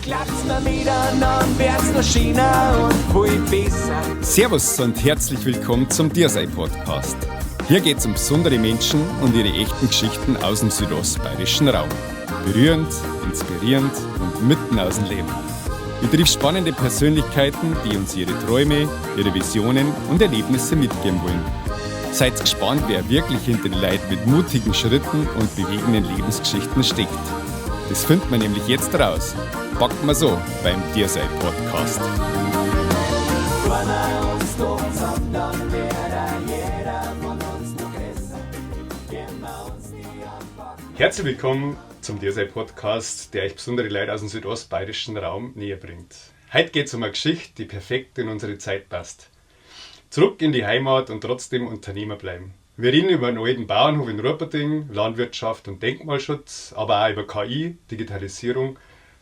Klappt's mir miteinander, wird's noch schöner und viel besser. Servus und herzlich willkommen zum Diersei Podcast. Hier geht es um besondere Menschen und ihre echten Geschichten aus dem südostbayerischen Raum. Berührend, inspirierend und mitten aus dem Leben. Ich triff spannende Persönlichkeiten, die uns ihre Träume, ihre Visionen und Erlebnisse mitgeben wollen. Seid gespannt, wer wirklich hinter den Leuten mit mutigen Schritten und bewegenden Lebensgeschichten steckt. Das findet man nämlich jetzt raus. Packt man so beim Diersei Podcast. Tun wir uns doch zusammen, dann wär jeder von uns noch größer. Geben wir uns die Anpackung. Herzlich willkommen zum Diersei Podcast, der euch besondere Leute aus dem südostbayerischen Raum näher bringt. Heute geht es um eine Geschichte, die perfekt in unsere Zeit passt. Zurück in die Heimat und trotzdem Unternehmer bleiben. Wir reden über einen alten Bauernhof in Rupperting, Landwirtschaft und Denkmalschutz, aber auch über KI, Digitalisierung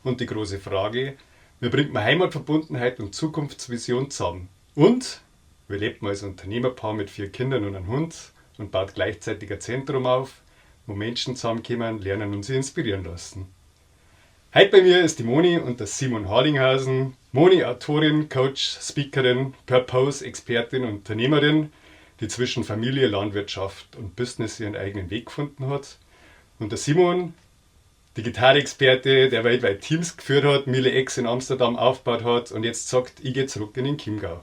und die große Frage, wie bringt man Heimatverbundenheit und Zukunftsvision zusammen? Und wie lebt man als Unternehmerpaar mit 4 Kindern und einem Hund und baut gleichzeitig ein Zentrum auf, wo Menschen zusammenkommen, lernen und sich inspirieren lassen? Heute bei mir ist die Moni und der Simon Harlinghausen. Moni, Autorin, Coach, Speakerin, Purpose-Expertin und Unternehmerin, die zwischen Familie, Landwirtschaft und Business ihren eigenen Weg gefunden hat. Und der Simon, Digitalexperte, der weltweit Teams geführt hat, Miele X in Amsterdam aufgebaut hat und jetzt sagt, ich gehe zurück in den Chiemgau.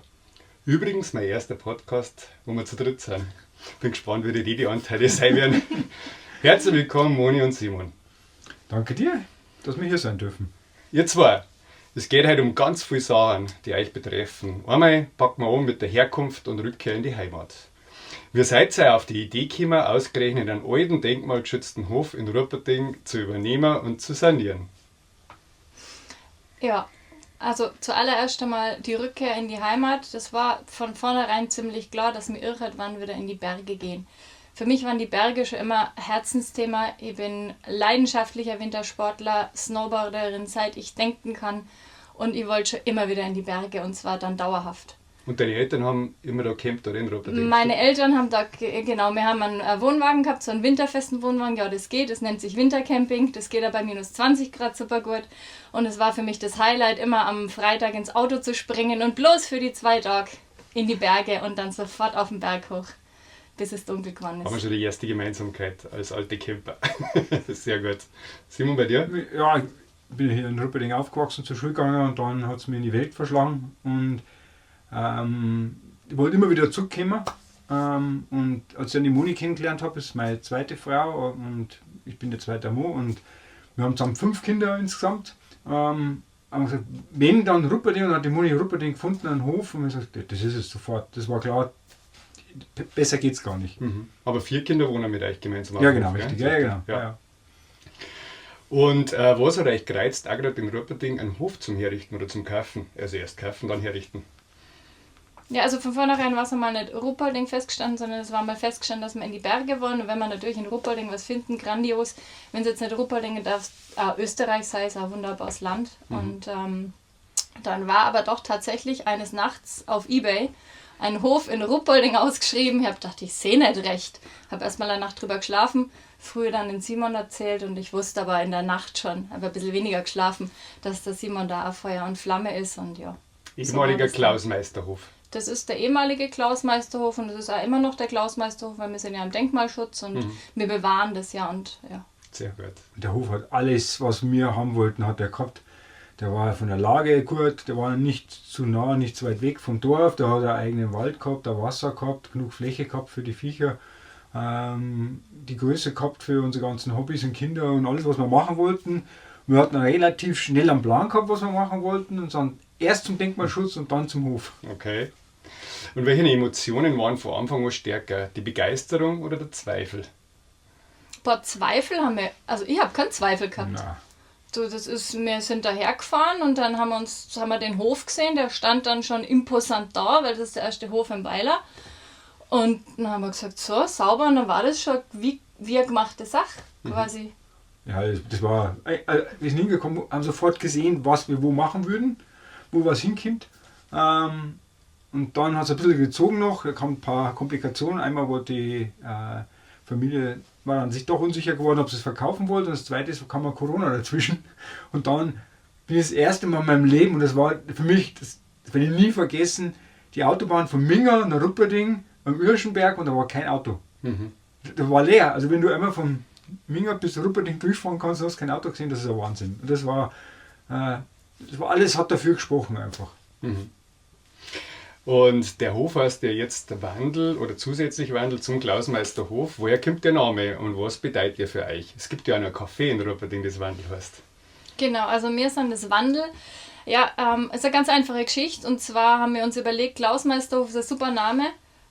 Übrigens mein erster Podcast, wo wir zu dritt sind. Bin gespannt, wie die Redeanteile sein werden. Herzlich willkommen, Moni und Simon. Danke dir, dass wir hier sein dürfen. Ihr zwei, es geht heute um ganz viele Sachen, die euch betreffen. Einmal packen wir an mit der Herkunft und Rückkehr in die Heimat. Wie seid ihr auf die Idee gekommen, ausgerechnet einen alten, denkmalgeschützten Hof in Rupperting zu übernehmen und zu sanieren? Ja, also zuallererst einmal die Rückkehr in die Heimat. Das war von vornherein ziemlich klar, dass wir irgendwann wieder in die Berge gehen. Für mich waren die Berge schon immer Herzensthema. Ich bin leidenschaftlicher Wintersportler, Snowboarderin, seit ich denken kann. Und ich wollte schon immer wieder in die Berge und zwar dann dauerhaft. Und deine Eltern haben immer da gecampt oder in Rupperting? Meine Eltern haben da, genau, wir haben einen Wohnwagen gehabt, so einen winterfesten Wohnwagen. Ja, das geht, das nennt sich Wintercamping, das geht ja bei minus 20 Grad super gut. Und es war für mich das Highlight, immer am Freitag ins Auto zu springen und bloß für die 2 Tage in die Berge und dann sofort auf den Berg hoch, bis es dunkel geworden ist. Haben wir schon die erste Gemeinsamkeit als alte Camper. Das ist sehr gut. Simon, bei dir? Ja, ich bin hier in Rupperting aufgewachsen, zur Schule gegangen und dann hat's mich in die Welt verschlagen und ich wollte immer wieder zurückkommen. Und als ich dann die Moni kennengelernt habe, ist meine zweite Frau und ich bin der zweite Mo und wir haben zusammen 5 Kinder insgesamt. Haben wir gesagt, wenn dann Rupperting, und dann hat die Moni Rupperting gefunden, einen Hof, und wir haben gesagt, ja, das ist es sofort. Das war klar, besser geht's gar nicht. Aber 4 Kinder wohnen mit euch gemeinsam Ja, auf dem genau, Hof, gell? richtig. Ja, ja, genau. Ja. Ja. Und was hat euch gereizt, auch gerade in Rupperting einen Hof zum Herrichten oder zum Kaufen? Also erst kaufen, dann herrichten. Ja, also von vornherein war es einmal nicht Ruhpolding festgestanden, sondern es war mal festgestanden, dass wir in die Berge wollen. Und wenn wir natürlich in Ruhpolding was finden, grandios. Wenn es jetzt nicht Ruhpolding darf, auch Österreich sei, ist auch ein wunderbares Land. Und dann war aber doch tatsächlich eines Nachts auf Ebay ein Hof in Ruhpolding ausgeschrieben. Ich hab gedacht, ich seh nicht recht. Hab erstmal eine Nacht drüber geschlafen, früh dann den Simon erzählt und ich wusste aber in der Nacht schon, hab ein bisschen weniger geschlafen, dass der Simon da auch Feuer und Flamme ist und ja. Ehemaliger So war das dann. Klausmeisterhof. Das ist der ehemalige Klausmeisterhof und das ist auch immer noch der Klausmeisterhof, weil wir sind ja im Denkmalschutz und wir bewahren das ja und ja. Sehr gut. Und der Hof hat alles, was wir haben wollten, hat er gehabt. Der war von der Lage gut, der war nicht zu nah, nicht zu weit weg vom Dorf, der hat einen eigenen Wald gehabt, ein Wasser gehabt, genug Fläche gehabt für die Viecher, die Größe gehabt für unsere ganzen Hobbys und Kinder und alles, was wir machen wollten. Wir hatten relativ schnell einen Plan gehabt, was wir machen wollten und sind erst zum Denkmalschutz und dann zum Hof. Okay. Und welche Emotionen waren von Anfang an stärker? Die Begeisterung oder der Zweifel? Boah, Zweifel haben wir, also ich hab keinen Zweifel gehabt. Nein. So, das ist, wir sind dahergefahren und dann haben wir den Hof gesehen, der stand dann schon imposant da, weil das ist der erste Hof im Weiler. Und dann haben wir gesagt, so, sauber, und dann war das schon wie eine gemachte Sache, quasi. Ja, das war, wir sind hingekommen, haben sofort gesehen, was wir wo machen würden, wo was hinkommt. Und dann hat's ein bisschen gezogen noch, da kamen ein paar Komplikationen. Einmal war die Familie war dann sich doch unsicher geworden, ob sie es verkaufen wollten. Und das Zweite ist, kam mal Corona dazwischen. Und dann Bin ich das erste Mal in meinem Leben, und das war für mich, das werde ich nie vergessen, die Autobahn von Minga nach Ruhpolding am Irschenberg und da war kein Auto. Da war leer. Also wenn du einmal von Minga bis Ruhpolding durchfahren kannst, hast du kein Auto gesehen, das ist ein Wahnsinn. Und das war alles hat dafür gesprochen einfach. Und der Hof heißt ja jetzt Wandl oder zusätzlich Wandl zum Klausmeisterhof. Woher kommt der Name und was bedeutet der für euch? Es gibt ja auch noch ein Café in Ruhpolding, das Wandl heißt. Genau, also wir sind das Wandl. Ja, ist eine ganz einfache Geschichte. Und zwar haben wir uns überlegt, Klausmeisterhof ist ein super Name,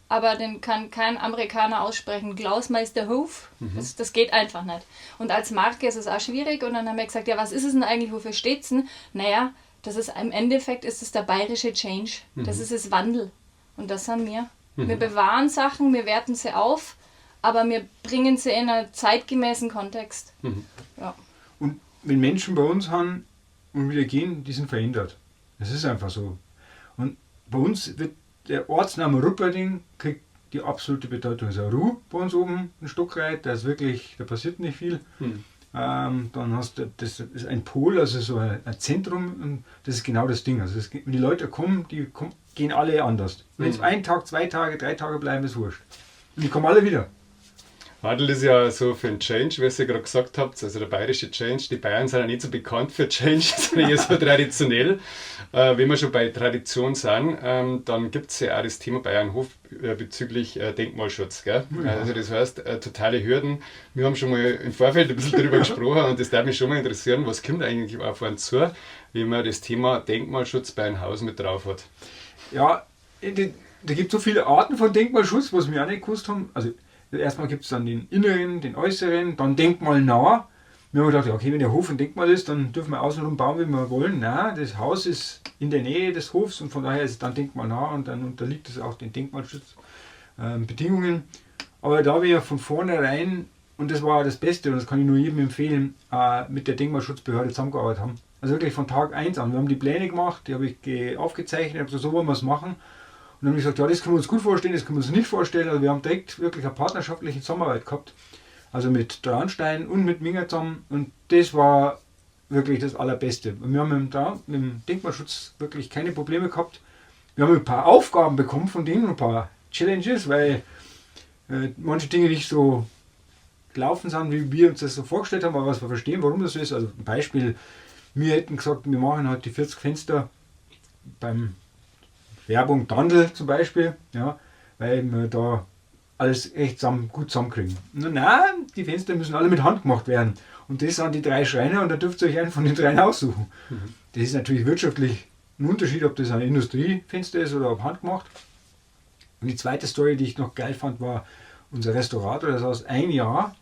aber den kann kein Amerikaner aussprechen. Klausmeisterhof, das geht einfach nicht. Und als Marke ist es auch schwierig. Und dann haben wir gesagt, ja, was ist es denn eigentlich, wofür steht's denn? Naja, das ist im Endeffekt ist es der bayerische Change. Das ist das Wandel. Und das sind wir. Wir bewahren Sachen, wir werten sie auf, aber wir bringen sie in einen zeitgemäßen Kontext. Ja. Und wenn Menschen bei uns haben und wieder gehen, die sind verändert. Das ist einfach so. Und bei uns wird der Ortsname Ruhpolding kriegt die absolute Bedeutung. Es ist eine Ruhe bei uns oben, ein Stockreit, da ist wirklich, da passiert nicht viel. Dann hast du, das ist ein Pol, also so ein Zentrum, und das ist genau das Ding. Also das, wenn die Leute kommen, gehen alle anders. Wenn es einen Tag, 2 Tage, 3 Tage bleiben, ist wurscht. Und die kommen alle wieder. Wandl ist ja so für einen Change, wie ihr gerade gesagt habt, also der bayerische Change. Die Bayern sind ja nicht so bekannt für Change, sondern eher so traditionell. Wenn wir schon bei Tradition sind, dann gibt's ja auch das Thema Bayernhof bezüglich Denkmalschutz. Gell? Ja. Also das heißt, totale Hürden. Wir haben schon mal im Vorfeld ein bisschen darüber gesprochen und das würde mich schon mal interessieren, was kommt eigentlich auf einen zu, wenn man das Thema Denkmalschutz bei einem Haus mit drauf hat. Ja, da gibt's so viele Arten von Denkmalschutz, was wir auch nicht gewusst haben. Also erstmal gibt's dann den inneren, den äußeren, dann denkmalnah. Wir haben gedacht, ja, okay, wenn der Hof ein Denkmal ist, dann dürfen wir außenrum bauen, wie wir wollen. Nein, das Haus ist in der Nähe des Hofs und von daher ist es dann denkmalnah und dann unterliegt es auch den Denkmalschutzbedingungen. Aber da wir von vornherein, und das war das Beste, und das kann ich nur jedem empfehlen, mit der Denkmalschutzbehörde zusammengearbeitet haben. Also wirklich von Tag 1 an. Wir haben die Pläne gemacht, die habe ich aufgezeichnet, habe gesagt, so wollen wir es machen. Und dann haben wir gesagt, ja, das können wir uns gut vorstellen, das können wir uns nicht vorstellen. Also wir haben direkt wirklich eine partnerschaftliche Zusammenarbeit gehabt. Also mit Traunstein und mit Minga zusammen. Und das war wirklich das Allerbeste. Und wir haben mit dem Denkmalschutz wirklich keine Probleme gehabt. Wir haben ein paar Aufgaben bekommen von denen, ein paar Challenges, weil manche Dinge nicht so gelaufen sind, wie wir uns das so vorgestellt haben, aber was wir verstehen, warum das so ist. Also ein Beispiel, wir hätten gesagt, wir machen halt die 40 Fenster beim Werbung Dandl zum Beispiel, ja, weil wir da alles echt gut zusammenkriegen. Na, nein, die Fenster müssen alle mit Hand gemacht werden. Und das sind die 3 Schreiner und da dürft ihr euch einen von den 3 aussuchen. Das ist natürlich wirtschaftlich ein Unterschied, ob das ein Industriefenster ist oder ob handgemacht. Und die zweite Story, die ich noch geil fand, war unser Restaurator, der saß ein Jahr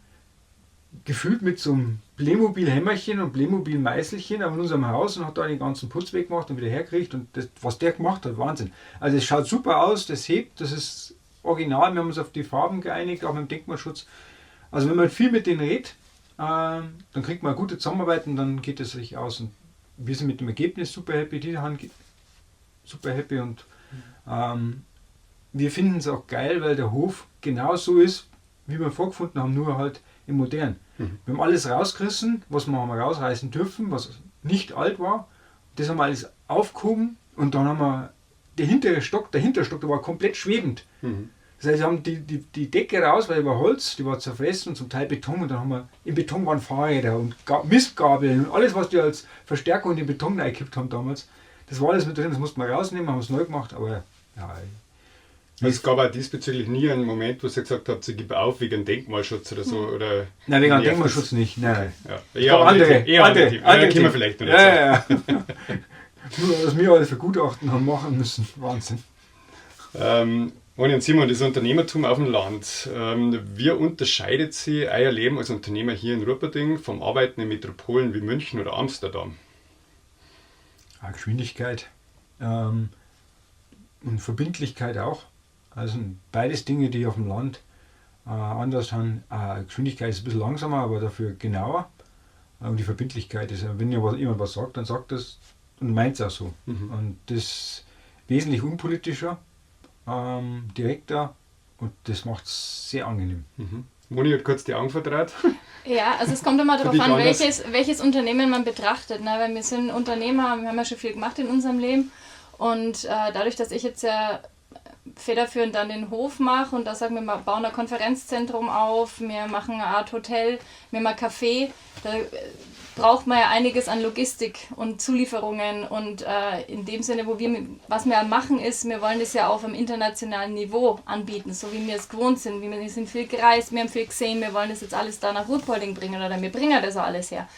gefühlt mit so einem Playmobil-Hämmerchen und Playmobil-Meißelchen in unserem Haus und hat da den ganzen Putz weggemacht und wieder hergekriegt. Und das, was der gemacht hat, Wahnsinn. Also es schaut super aus, das hebt, das ist original. Wir haben uns auf die Farben geeinigt, auch mit dem Denkmalschutz. Also wenn man viel mit denen redet, dann kriegt man eine gute Zusammenarbeit und dann geht es sich aus. Und wir sind mit dem Ergebnis super happy, die haben super happy und wir finden es auch geil, weil der Hof genau so ist, wie wir ihn vorgefunden haben, nur halt im Modern. Wir haben alles rausgerissen, was wir haben rausreißen dürfen, was nicht alt war. Das haben wir alles aufgehoben und dann haben wir der hintere Stock, der Hinterstock, der war komplett schwebend. Das heißt, wir haben die Decke raus, weil die war Holz, die war zerfressen und zum Teil Beton. Und dann haben wir, im Beton waren Fahrräder und Mistgabeln und alles, was die als Verstärkung in den Beton reingekippt haben damals. Das war alles mit drin, das mussten wir rausnehmen, haben es neu gemacht, aber ja. Es gab auch diesbezüglich nie einen Moment, wo ihr gesagt habt, sie gibt auf wegen Denkmalschutz oder so. Oder Nein, wegen nervt Denkmalschutz das? nicht. Nein. Okay, ja. Es Eher gab andere Themen. Eher andere Themen. Ja, andere da kommen wir Themen. vielleicht noch Ja, dazu. ja, ja. Nur, was wir alles für Gutachten haben machen müssen. Wahnsinn. Moni und Simon, das Unternehmertum auf dem Land. Wie unterscheidet sich euer Leben als Unternehmer hier in Ruhpolding vom Arbeiten in Metropolen wie München oder Amsterdam? Ja, Geschwindigkeit und Verbindlichkeit auch. Also beides Dinge, die auf dem Land anders sind. Geschwindigkeit ist ein bisschen langsamer, aber dafür genauer. Und die Verbindlichkeit ist, wenn ja jemand was sagt, dann sagt das und meint es auch so. Und das ist wesentlich unpolitischer, direkter und das macht's sehr angenehm. Moni hat kurz die Augen verdreht. Ja, also es kommt immer Für darauf dich an, anders. welches Unternehmen man betrachtet. Ne? Weil wir sind Unternehmer, wir haben ja schon viel gemacht in unserem Leben. Und dadurch, dass ich jetzt ja federführend dann den Hof mache und da sagen wir mal, bauen ein Konferenzzentrum auf, wir machen eine Art Hotel, wir machen ein Café, da braucht man ja einiges an Logistik und Zulieferungen und in dem Sinne, was wir ja machen ist, wir wollen das ja auf einem internationalen Niveau anbieten, so wie wir es gewohnt sind, wie wir sind viel gereist, wir haben viel gesehen, wir wollen das jetzt alles da nach Ruhpolding bringen oder wir bringen das auch alles her.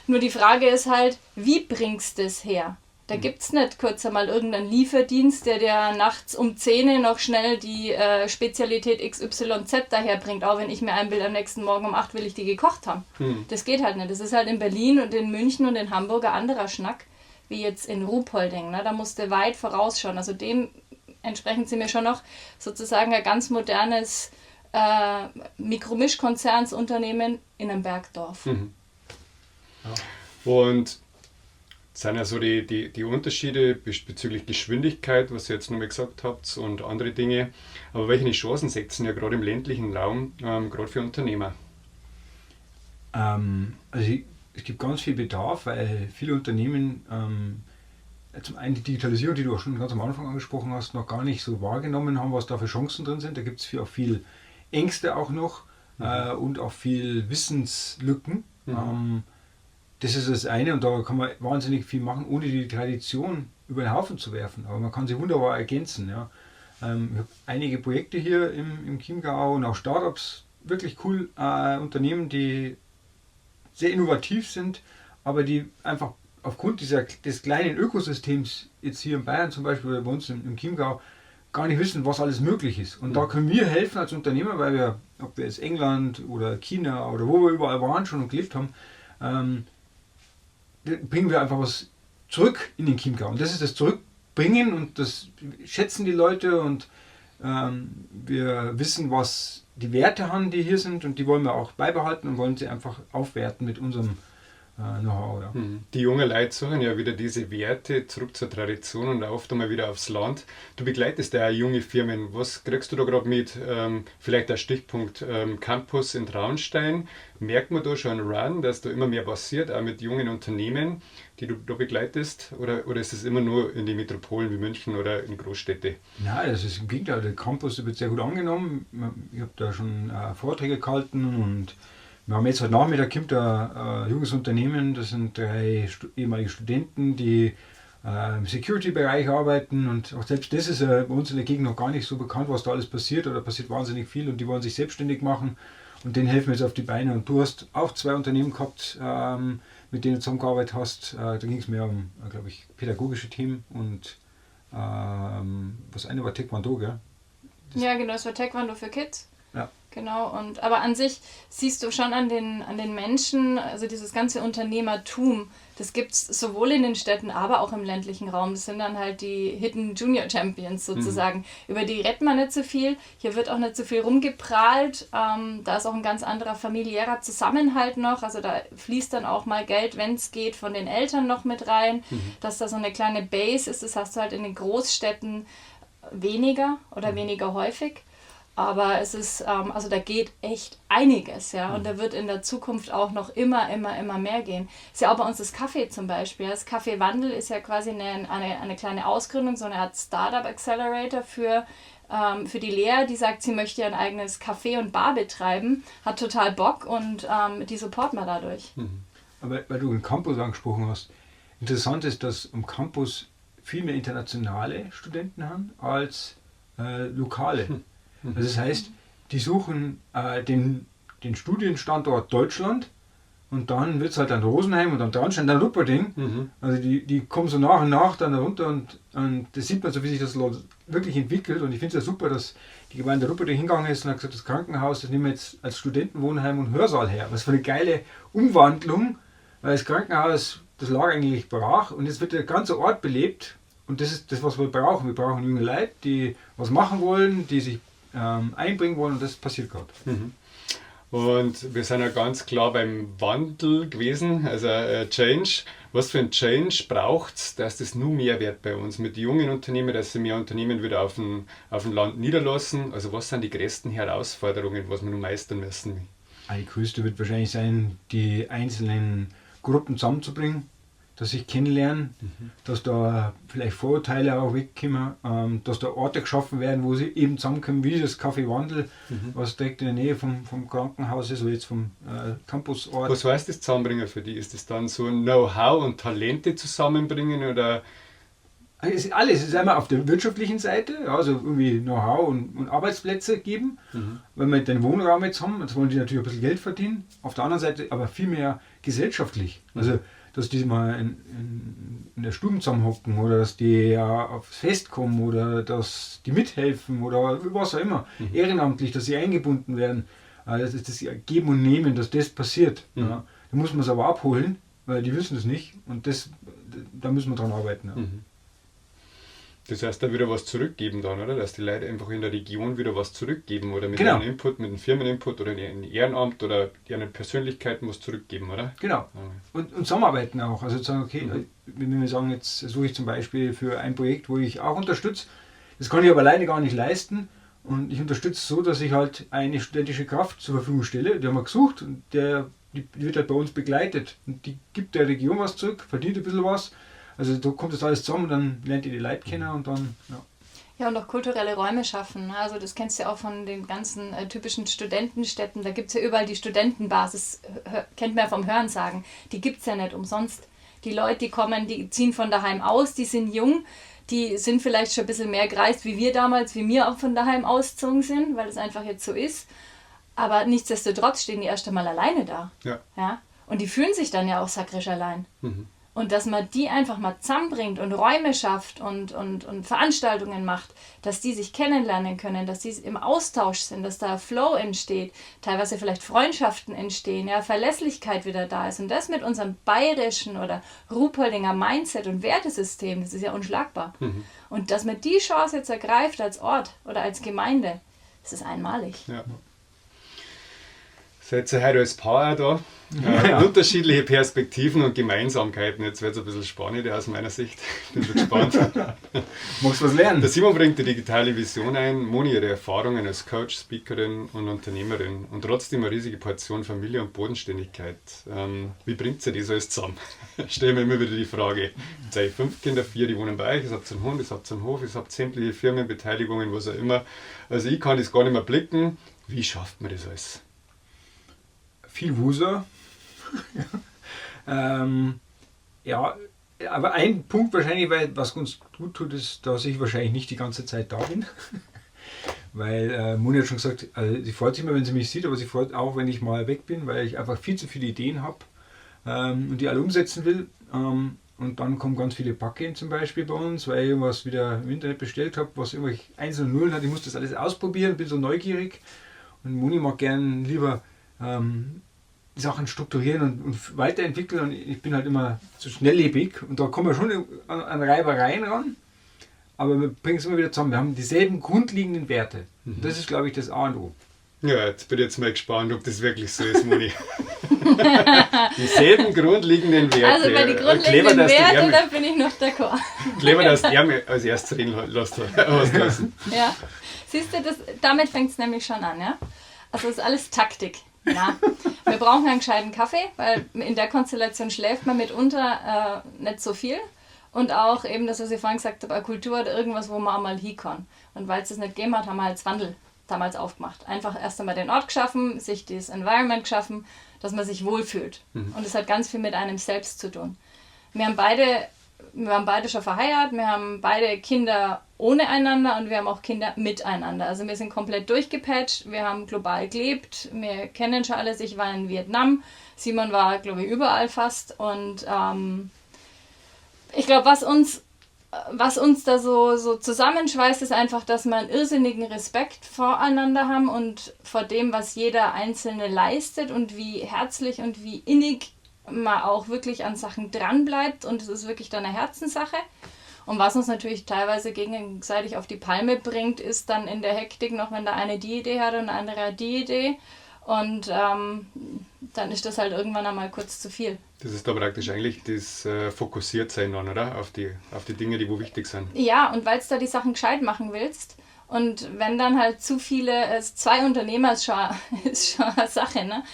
Nur die Frage ist halt, wie bringst du das her? Da gibt's nicht kurz einmal irgendeinen Lieferdienst, der dir nachts um 10 Uhr noch schnell die Spezialität XYZ daherbringt, auch wenn ich mir einbilde, am nächsten Morgen um 8 will ich die gekocht haben. Das geht halt nicht. Das ist halt in Berlin und in München und in Hamburg ein anderer Schnack, wie jetzt in Ruhpolding. Ne? Da musst du weit vorausschauen. Also dementsprechend sind wir schon noch sozusagen ein ganz modernes Mikromischkonzernsunternehmen in einem Bergdorf. Ja. Und das sind ja so die Unterschiede bezüglich Geschwindigkeit, was ihr jetzt nochmal gesagt habt, und andere Dinge. Aber welche Chancen seht ihr ja gerade im ländlichen Raum, gerade für Unternehmer? Es gibt ganz viel Bedarf, weil viele Unternehmen zum einen die Digitalisierung, die du auch schon ganz am Anfang angesprochen hast, noch gar nicht so wahrgenommen haben, was da für Chancen drin sind. Da gibt's auch viel Ängste auch noch, und auch viel Wissenslücken. Das ist das eine und da kann man wahnsinnig viel machen, ohne die Tradition über den Haufen zu werfen. Aber man kann sie wunderbar ergänzen. Ja. Ich habe einige Projekte hier im Chiemgau und auch Startups, wirklich cool Unternehmen, die sehr innovativ sind, aber die einfach aufgrund des kleinen Ökosystems jetzt hier in Bayern zum Beispiel oder bei uns im Chiemgau gar nicht wissen, was alles möglich ist. Und da können wir helfen als Unternehmer, weil wir, ob wir jetzt England oder China oder wo wir überall waren schon und gelebt haben, bringen wir einfach was zurück in den Chiemgau. Und das ist das Zurückbringen und das schätzen die Leute und wir wissen, was die Werte haben, die hier sind und die wollen wir auch beibehalten und wollen sie einfach aufwerten mit unserem Know-how. Ja. Die jungen Leute suchen ja wieder diese Werte zurück zur Tradition und oft einmal wieder aufs Land. Du begleitest ja auch junge Firmen. Was kriegst du da gerade mit? Vielleicht der Stichpunkt Campus in Traunstein. Merkt man da schon einen Run, dass da immer mehr passiert, auch mit jungen Unternehmen, die du da begleitest? Oder ist es immer nur in die Metropolen wie München oder in Großstädte? Nein, das ist im Gegenteil. Der Campus wird sehr gut angenommen. Ich habe da schon Vorträge gehalten und wir haben jetzt heute Nachmittag kommt ein junges Unternehmen, das sind 3 ehemalige Studenten, die im Security-Bereich arbeiten und auch selbst das ist bei uns in der Gegend noch gar nicht so bekannt, was da alles passiert, oder passiert wahnsinnig viel und die wollen sich selbstständig machen und denen helfen wir jetzt auf die Beine. Und du hast auch 2 Unternehmen gehabt, mit denen du zusammengearbeitet hast. Da ging es mehr um, glaub ich, pädagogische Themen und was eine war Taekwondo, gell? Das Ja, genau, es war Taekwondo für Kids. Ja. Genau, und aber an sich siehst du schon an den Menschen, also dieses ganze Unternehmertum, das gibt's sowohl in den Städten, aber auch im ländlichen Raum. Das sind dann halt die Hidden Junior Champions sozusagen. Über die redet man nicht so viel. Hier wird auch nicht so viel rumgeprahlt. Da ist auch ein ganz anderer familiärer Zusammenhalt noch. Also da fließt dann auch mal Geld, wenn's geht, von den Eltern noch mit rein. Dass da so eine kleine Base ist, das hast du halt in den Großstädten weniger oder weniger häufig. Aber es ist, also da geht echt einiges, ja. Und da wird in der Zukunft auch noch immer, immer, immer mehr gehen. Ist ja auch bei uns das Café zum Beispiel. Das Café Wandl ist ja quasi eine kleine Ausgründung, so eine Art Startup Accelerator für die Lea, die sagt, sie möchte ihr ein eigenes Café und Bar betreiben, hat total Bock und die supporten wir dadurch. Aber weil du den Campus angesprochen hast, interessant ist, dass am Campus viel mehr internationale Studenten haben als lokale. Also das heißt, die suchen den Studienstandort Deutschland und dann wird's halt dann Rosenheim und dann Traunstein, dann Ruhpolding. Also die kommen so nach und nach dann runter und das sieht man so, wie sich das Land wirklich entwickelt. Und ich find's ja super, dass die Gemeinde Ruhpolding hingegangen ist und hat gesagt, das Krankenhaus, das nehmen wir jetzt als Studentenwohnheim und Hörsaal her. Was für eine geile Umwandlung, weil das Krankenhaus, das lag eigentlich brach und jetzt wird der ganze Ort belebt. Und das ist das, was wir brauchen. Wir brauchen junge Leute, die was machen wollen, die sich einbringen wollen und das passiert gerade. Und wir sind ja ganz klar beim Wandel gewesen, also Change. Was für ein Change braucht's, dass das nur mehr wird bei uns mit jungen Unternehmen, dass sich mehr Unternehmen wieder auf dem Land niederlassen? Also was sind die größten Herausforderungen, was wir nun meistern müssen? Die größte wird wahrscheinlich sein, die einzelnen Gruppen zusammenzubringen, dass sich kennenlernen, dass da vielleicht Vorurteile auch wegkommen, dass da Orte geschaffen werden, wo sie eben zusammenkommen, wie das Café Wandel, was direkt in der Nähe vom Krankenhaus ist oder jetzt vom Campusort. Was heißt das Zusammenbringen für die? Ist das dann so Know-how und Talente zusammenbringen oder? Es ist alles. Es ist einmal auf der wirtschaftlichen Seite, ja, also irgendwie Know-how und Arbeitsplätze geben, weil wir den Wohnraum jetzt haben, jetzt wollen die natürlich ein bisschen Geld verdienen. Auf der anderen Seite aber viel mehr gesellschaftlich. Also dass die mal in der Stube zusammenhocken oder dass die ja aufs Fest kommen oder dass die mithelfen oder was auch immer. Ehrenamtlich, dass sie eingebunden werden. Das ist das Geben und Nehmen, dass das passiert. Ja. Da muss man es aber abholen, weil die wissen es nicht und das, da müssen wir dran arbeiten. Ja. Das heißt, da wieder was zurückgeben dann, oder? Dass die Leute einfach in der Region wieder was zurückgeben oder mit einem Input, mit einem Firmeninput oder einem Ehrenamt oder ihren Persönlichkeiten was zurückgeben, oder? Genau. Und zusammenarbeiten auch. Also sagen, okay, wenn wir sagen, jetzt suche ich zum Beispiel für ein Projekt, wo ich auch unterstütze, das kann ich aber alleine gar nicht leisten und ich unterstütze so, dass ich halt eine studentische Kraft zur Verfügung stelle, die haben wir gesucht und die wird halt bei uns begleitet und die gibt der Region was zurück, verdient ein bisschen was. Also da kommt das alles zusammen und dann lernt ihr die Leute kennen und dann, ja. Ja, und auch kulturelle Räume schaffen. Also das kennst du ja auch von den ganzen typischen Studentenstädten. Da gibt es ja überall die Studentenbasis, kennt man ja vom Hörensagen. Die gibt es ja nicht umsonst. Die Leute, die kommen, die ziehen von daheim aus, die sind jung, die sind vielleicht schon ein bisschen mehr gereist, wie wir damals, wie wir auch von daheim ausgezogen sind, weil es einfach jetzt so ist. Aber nichtsdestotrotz stehen die erst einmal alleine da. Ja. Ja? Und die fühlen sich dann ja auch sakrisch allein. Und dass man die einfach mal zusammenbringt und Räume schafft und Veranstaltungen macht, dass die sich kennenlernen können, dass die im Austausch sind, dass da Flow entsteht, teilweise vielleicht Freundschaften entstehen, ja, Verlässlichkeit wieder da ist. Und das mit unserem bayerischen oder Ruhpoldinger Mindset und Wertesystem, das ist ja unschlagbar. Und dass man die Chance jetzt ergreift als Ort oder als Gemeinde, das ist einmalig. Ja. Seid ihr heute als Paar auch da? Ja. Unterschiedliche Perspektiven und Gemeinsamkeiten. Jetzt wird es ein bisschen spannend aus meiner Sicht. Bin schon gespannt. Magst was lernen? Der Simon bringt die digitale Vision ein, Moni ihre Erfahrungen als Coach, Speakerin und Unternehmerin und trotzdem eine riesige Portion Familie und Bodenständigkeit. Wie bringt sie das alles zusammen? Stellen wir immer wieder die Frage. Jetzt habe ich 5 Kinder, 4, die wohnen bei euch, ich habt einen Hund, ich habt einen Hof, ich habt sämtliche Firmenbeteiligungen, was auch immer. Also ich kann das gar nicht mehr blicken. Wie schafft man das alles? Viel Wuser. Ja, aber ein Punkt wahrscheinlich, weil was uns gut tut, ist, dass ich wahrscheinlich nicht die ganze Zeit da bin. Weil Moni hat schon gesagt, also sie freut sich immer, wenn sie mich sieht, aber sie freut auch, wenn ich mal weg bin, weil ich einfach viel zu viele Ideen habe und die alle umsetzen will. Und dann kommen ganz viele Packen zum Beispiel bei uns, weil ich irgendwas wieder im Internet bestellt habe, was irgendwelche Einsen und Nullen hat. Ich muss das alles ausprobieren, bin so neugierig. Und Moni mag gern lieber Sachen strukturieren und weiterentwickeln und ich bin halt immer zu schnelllebig und da kommen wir schon an Reibereien ran, aber wir bringen es immer wieder zusammen. Wir haben dieselben grundlegenden Werte. Und das ist, glaube ich, das A und O. Ja, jetzt bin ich jetzt mal gespannt, ob das wirklich so ist, Moni. Dieselben grundlegenden Werte. Also bei den grundlegenden Werten, da bin ich noch d'accord. Clever, dass der mir als erstes reden lässt. Ja, siehst du, damit fängt es nämlich schon an, ja? Also das ist alles Taktik. Na, wir brauchen einen gescheiten Kaffee, weil in der Konstellation schläft man mitunter nicht so viel. Und auch eben das, was ich vorhin gesagt habe, eine Kultur oder irgendwas, wo man auch mal hin kann. Und weil es das nicht gegeben hat, haben wir halt Wandel damals aufgemacht. Einfach erst einmal den Ort geschaffen, sich das Environment geschaffen, dass man sich wohlfühlt. Und das hat ganz viel mit einem selbst zu tun. Wir waren beide schon verheiratet, wir haben beide Kinder ohne einander und wir haben auch Kinder miteinander. Also wir sind komplett durchgepatcht, wir haben global gelebt, wir kennen schon alles. Ich war in Vietnam, Simon war, glaube ich, überall fast. Und ich glaube, was uns da so zusammenschweißt, ist einfach, dass wir einen irrsinnigen Respekt voreinander haben und vor dem, was jeder Einzelne leistet und wie herzlich und wie innig man auch wirklich an Sachen dranbleibt und es ist wirklich dann eine Herzenssache. Und was uns natürlich teilweise gegenseitig auf die Palme bringt, ist dann in der Hektik noch, wenn der eine die Idee hat und der andere hat die Idee. Und dann ist das halt irgendwann einmal kurz zu viel. Das ist da praktisch eigentlich das Fokussiertsein dann, oder? Auf die Dinge, die wo wichtig sind. Ja, und weil du da die Sachen gescheit machen willst. Und wenn dann halt zu viele, 2 Unternehmer ist schon eine Sache, ne?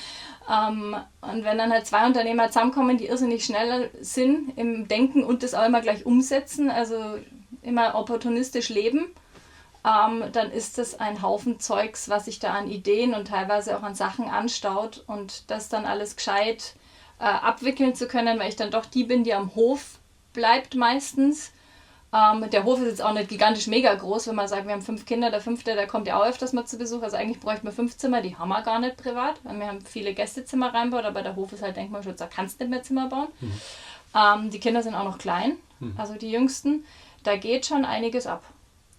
Und wenn dann halt 2 Unternehmer zusammenkommen, die irrsinnig schnell sind im Denken und das auch immer gleich umsetzen, also immer opportunistisch leben, dann ist das ein Haufen Zeugs, was sich da an Ideen und teilweise auch an Sachen anstaut und das dann alles gescheit abwickeln zu können, weil ich dann doch die bin, die am Hof bleibt meistens. Der Hof ist jetzt auch nicht gigantisch mega groß, wenn man sagt, wir haben 5 Kinder, der 5., der kommt ja auch öfters mal zu Besuch, also eigentlich bräuchten wir 5 Zimmer, die haben wir gar nicht privat, weil wir haben viele Gästezimmer reinbaut, aber der Hof ist halt Denkmalschutz, da kannst du nicht mehr Zimmer bauen. Mhm. Die Kinder sind auch noch klein, also die Jüngsten, da geht schon einiges ab.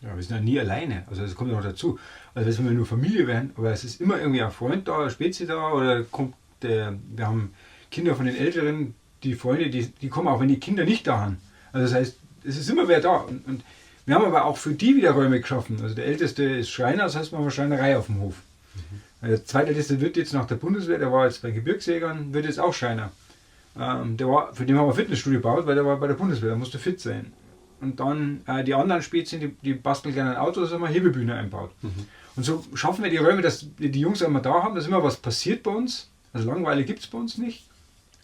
Ja, wir sind ja nie alleine, also das kommt ja noch dazu. Also wenn wir nur Familie wären, aber es ist immer irgendwie ein Freund da, ein Spezi da oder kommt der, wir haben Kinder von den Älteren, die Freunde, die kommen auch, wenn die Kinder nicht da sind. Also das heißt, es ist immer wer da. Und wir haben aber auch für die wieder Räume geschaffen. Also der Älteste ist Schreiner, das heißt, wir haben eine Schreinerei auf dem Hof. Mhm. Der Zweitälteste wird jetzt nach der Bundeswehr, der war jetzt bei Gebirgsjägern, wird jetzt auch Schreiner. Für den haben wir ein Fitnessstudio gebaut, weil der war bei der Bundeswehr, der musste fit sein. Und dann die anderen Spezien, die basteln gerne ein Auto, das haben wir eine Hebebühne einbaut. Mhm. Und so schaffen wir die Räume, dass wir die Jungs immer da haben, dass immer was passiert bei uns. Also Langeweile gibt es bei uns nicht.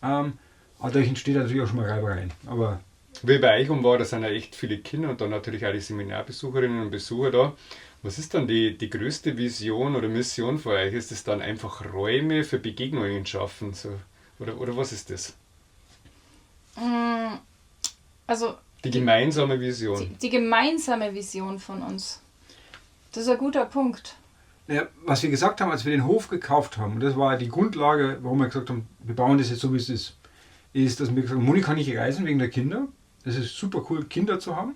Aber dadurch entsteht natürlich auch schon mal Reibereien. Aber wie bei euch um war, da sind ja echt viele Kinder und dann natürlich auch die Seminarbesucherinnen und Besucher da. Was ist dann die größte Vision oder Mission für euch? Ist es dann einfach Räume für Begegnungen schaffen? So, oder was ist das? Also die gemeinsame Vision. Die gemeinsame Vision von uns. Das ist ein guter Punkt. Ja, was wir gesagt haben, als wir den Hof gekauft haben, und das war die Grundlage, warum wir gesagt haben, wir bauen das jetzt so, wie es ist, ist, dass wir gesagt haben, Moni kann nicht reisen wegen der Kinder. Es ist super cool, Kinder zu haben,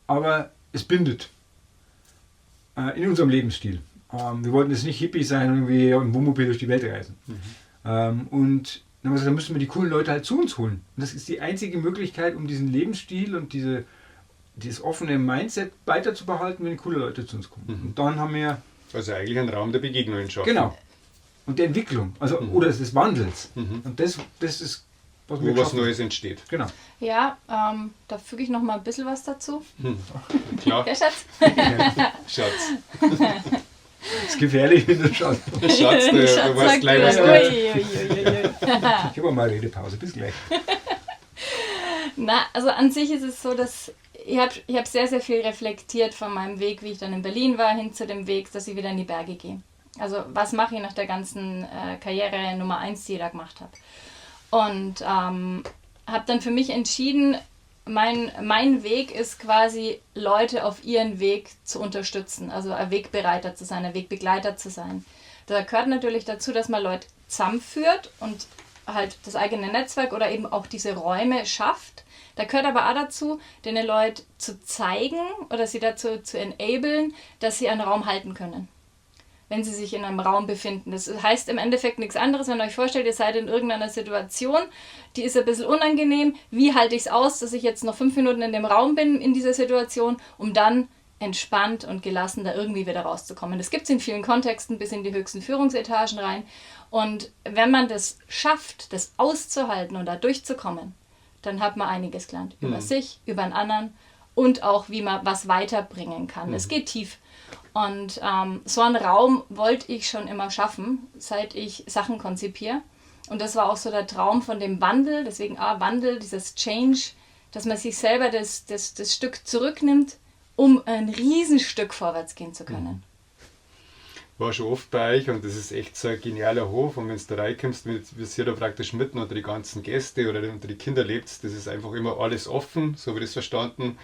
aber es bindet in unserem Lebensstil. Wir wollten jetzt nicht Hippie sein und irgendwie im Wohnmobil durch die Welt reisen. Mhm. Und dann haben wir gesagt, dann müssen wir die coolen Leute halt zu uns holen. Und das ist die einzige Möglichkeit, um diesen Lebensstil und dieses offene Mindset weiterzubehalten, wenn coole Leute zu uns kommen. Mhm. Und dann haben wir... Also eigentlich einen Raum der Begegnungen schaffen. Genau. Und der Entwicklung, also oder des Wandels. Mhm. Und das ist... Was wo was Neues entsteht. Genau. Ja, da füge ich noch mal ein bisschen was dazu. Klar. Ja, Schatz. Schatz. Das ist gefährlich, wenn du schaust. Schatz, du weißt gleich, was kommt. Ich habe mal eine Redepause. Bis gleich. Na, also an sich ist es so, dass ich hab sehr, sehr viel reflektiert von meinem Weg, wie ich dann in Berlin war, hin zu dem Weg, dass ich wieder in die Berge gehe. Also was mache ich nach der ganzen Karriere Nummer 1, die ich da gemacht habe? Und habe dann für mich entschieden, mein Weg ist quasi, Leute auf ihren Weg zu unterstützen, also ein Wegbereiter zu sein, ein Wegbegleiter zu sein. Da gehört natürlich dazu, dass man Leute zusammenführt und halt das eigene Netzwerk oder eben auch diese Räume schafft. Da gehört aber auch dazu, den Leuten zu zeigen oder sie dazu zu enablen, dass sie einen Raum halten können, wenn sie sich in einem Raum befinden. Das heißt im Endeffekt nichts anderes, wenn ihr euch vorstellt, ihr seid in irgendeiner Situation, die ist ein bisschen unangenehm. Wie halte ich es aus, dass ich jetzt noch 5 Minuten in dem Raum bin, in dieser Situation, um dann entspannt und gelassen da irgendwie wieder rauszukommen. Das gibt es in vielen Kontexten, bis in die höchsten Führungsetagen rein. Und wenn man das schafft, das auszuhalten und da durchzukommen, dann hat man einiges gelernt. Über sich, über einen anderen und auch, wie man was weiterbringen kann. Es geht tief. Und so einen Raum wollte ich schon immer schaffen, seit ich Sachen konzipiere. Und das war auch so der Traum von dem Wandel, deswegen Wandel, dieses Change, dass man sich selber das Stück zurücknimmt, um ein Riesenstück vorwärts gehen zu können. War schon oft bei euch und das ist echt so ein genialer Hof. Und wenn du da reinkommst, wie ihr da praktisch mitten unter die ganzen Gäste oder unter die Kinder lebt, das ist einfach immer alles offen, so habe ich das verstanden.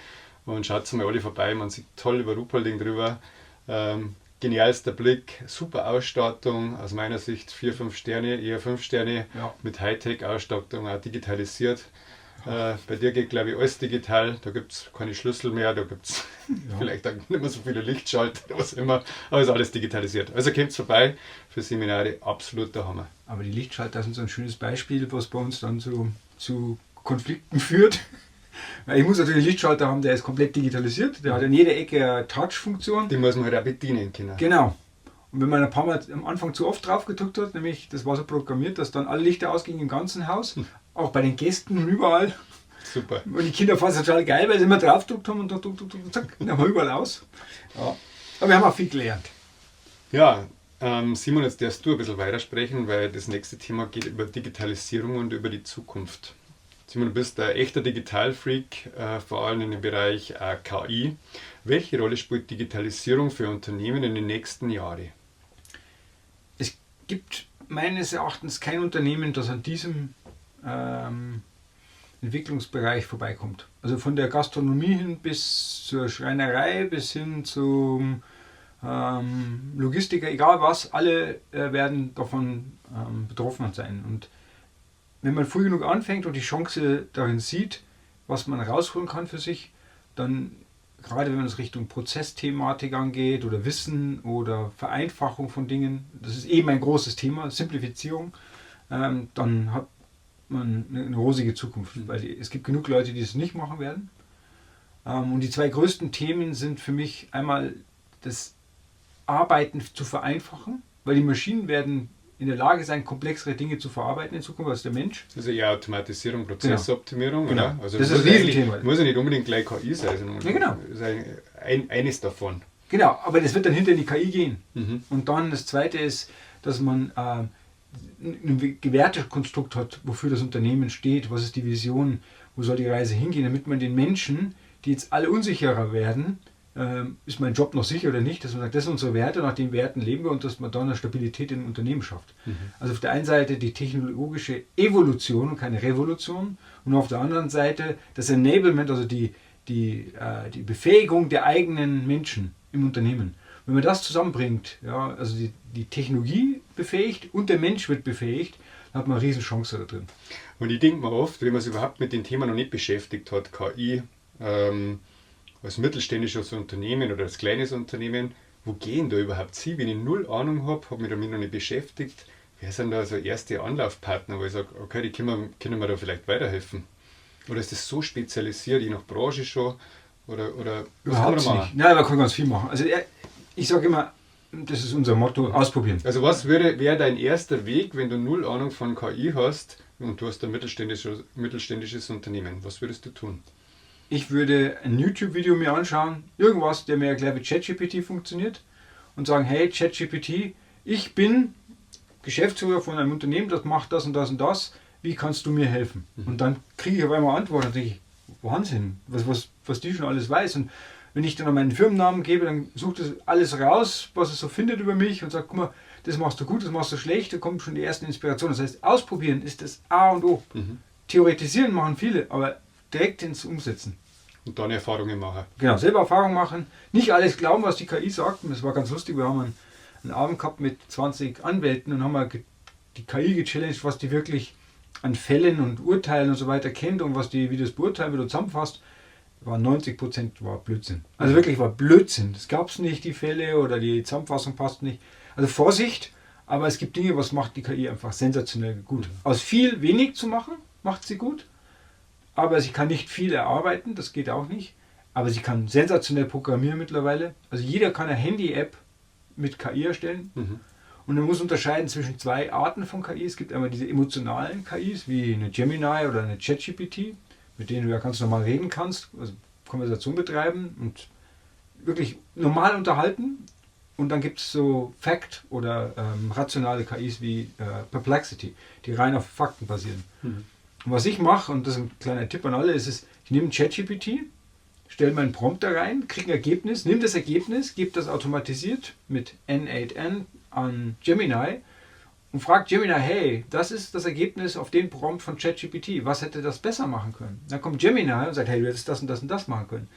Und schaut mal alle vorbei, man sieht toll über Ruhpolding drüber. Genialster Blick, super Ausstattung, aus meiner Sicht 4, 5 Sterne, eher 5 Sterne, ja. Mit Hightech-Ausstattung, auch digitalisiert. Bei dir geht, glaube ich, alles digital, da gibt es keine Schlüssel mehr, da gibt es vielleicht auch nicht mehr so viele Lichtschalter oder was immer, aber ist alles digitalisiert. Also kommt vorbei für Seminare, absolut der Hammer. Aber die Lichtschalter sind so ein schönes Beispiel, was bei uns dann zu Konflikten führt. Weil ich muss natürlich einen Lichtschalter haben, der ist komplett digitalisiert, der hat in jeder Ecke eine Touch-Funktion. Die muss man halt auch bedienen können. Genau. Und wenn man ein paar Mal am Anfang zu oft drauf gedrückt hat, nämlich das war so programmiert, dass dann alle Lichter ausgingen im ganzen Haus, auch bei den Gästen und überall. Super. Und die Kinder fanden es total geil, weil sie immer drauf gedrückt haben und dann druck, druck, druck, zack, dann war überall aus. Ja. Aber wir haben auch viel gelernt. Ja, Simon, jetzt darfst du ein bisschen weitersprechen, weil das nächste Thema geht über Digitalisierung und über die Zukunft. Simon, du bist ein echter Digitalfreak, vor allem in dem Bereich KI. Welche Rolle spielt Digitalisierung für Unternehmen in den nächsten Jahren? Es gibt meines Erachtens kein Unternehmen, das an diesem Entwicklungsbereich vorbeikommt. Also von der Gastronomie hin bis zur Schreinerei, bis hin zum Logistiker, egal was, alle werden davon betroffen sein. Und wenn man früh genug anfängt und die Chance darin sieht, was man rausholen kann für sich, dann gerade wenn man es Richtung Prozessthematik angeht oder Wissen oder Vereinfachung von Dingen, das ist eben ein großes Thema, Simplifizierung, dann hat man eine rosige Zukunft, weil es gibt genug Leute, die es nicht machen werden. Und die zwei größten Themen sind für mich einmal das Arbeiten zu vereinfachen, weil die Maschinen werden in der Lage sein, komplexere Dinge zu verarbeiten in Zukunft als der Mensch. Das ist ja Automatisierung, Prozessoptimierung, genau. Oder? Also das ist ein Riesenthema. Muss ja nicht unbedingt gleich KI sein, sondern ja, genau. ist eines davon. Genau, aber das wird dann hinter in die KI gehen. Mhm. Und dann das Zweite ist, dass man ein Wertekonstrukt hat, wofür das Unternehmen steht, was ist die Vision, wo soll die Reise hingehen, damit man den Menschen, die jetzt alle unsicherer werden, ist mein Job noch sicher oder nicht, dass man sagt, das sind unsere Werte, nach den Werten leben wir und dass man dann eine Stabilität im Unternehmen schafft. Mhm. Also auf der einen Seite die technologische Evolution und keine Revolution und auf der anderen Seite das Enablement, also die Befähigung der eigenen Menschen im Unternehmen. Wenn man das zusammenbringt, ja, also die Technologie befähigt und der Mensch wird befähigt, dann hat man eine Riesenchance da drin. Und ich denke mir oft, wenn man sich überhaupt mit dem Thema noch nicht beschäftigt hat, KI, als mittelständisches Unternehmen oder als kleines Unternehmen, wo gehen da überhaupt sie? Wenn ich null Ahnung habe, habe mich damit noch nicht beschäftigt, wer sind da so erste Anlaufpartner, wo ich sage, okay, die können mir da vielleicht weiterhelfen? Oder ist das so spezialisiert, je nach Branche schon? Oder was kann man da machen? Nicht. Nein, man kann ganz viel machen. Also ich sage immer, das ist unser Motto, ausprobieren. Also was wäre dein erster Weg, wenn du null Ahnung von KI hast und du hast ein mittelständisches Unternehmen? Was würdest du tun? Ich würde ein YouTube-Video mir anschauen, irgendwas, der mir erklärt, wie ChatGPT funktioniert und sagen, hey ChatGPT, ich bin Geschäftsführer von einem Unternehmen, das macht das und das und das, wie kannst du mir helfen? Mhm. Und dann kriege ich auf einmal Antworten und denke ich, Wahnsinn, was die schon alles weiß. Und wenn ich dann meinen Firmennamen gebe, dann sucht es alles raus, was es so findet über mich und sagt, guck mal, das machst du gut, das machst du schlecht, da kommt schon die ersten Inspirationen. Das heißt, ausprobieren ist das A und O. Mhm. Theoretisieren machen viele, aber direkt ins Umsetzen. Und dann Erfahrungen machen. Genau, selber Erfahrungen machen. Nicht alles glauben, was die KI sagt. Und das war ganz lustig. Wir haben einen Abend gehabt mit 20 Anwälten und haben mal die KI gechallenged, was die wirklich an Fällen und Urteilen und so weiter kennt und was die, wie das beurteilen wird und zusammenfasst. War 90% war Blödsinn. Also wirklich war Blödsinn. Das gab es nicht, die Fälle oder die Zusammenfassung passt nicht. Also Vorsicht, aber es gibt Dinge, was macht die KI einfach sensationell gut. Aus viel wenig zu machen, macht sie gut. Aber sie kann nicht viel erarbeiten, das geht auch nicht. Aber sie kann sensationell programmieren mittlerweile. Also jeder kann eine Handy-App mit KI erstellen. Mhm. Und man muss unterscheiden zwischen zwei Arten von KI. Es gibt einmal diese emotionalen KIs, wie eine Gemini oder eine ChatGPT, mit denen du ja ganz normal reden kannst, also Konversation betreiben und wirklich normal unterhalten. Und dann gibt es so Fact- oder rationale KIs wie Perplexity, die rein auf Fakten basieren. Mhm. Und was ich mache, und das ist ein kleiner Tipp an alle, ist, ich nehme ChatGPT, stelle meinen Prompter rein, kriege ein Ergebnis, nehme das Ergebnis, gebe das automatisiert mit N8N an Gemini und frage Gemini, hey, das ist das Ergebnis auf den Prompt von ChatGPT, was hätte das besser machen können? Dann kommt Gemini und sagt, hey, du hättest das und das und das machen können.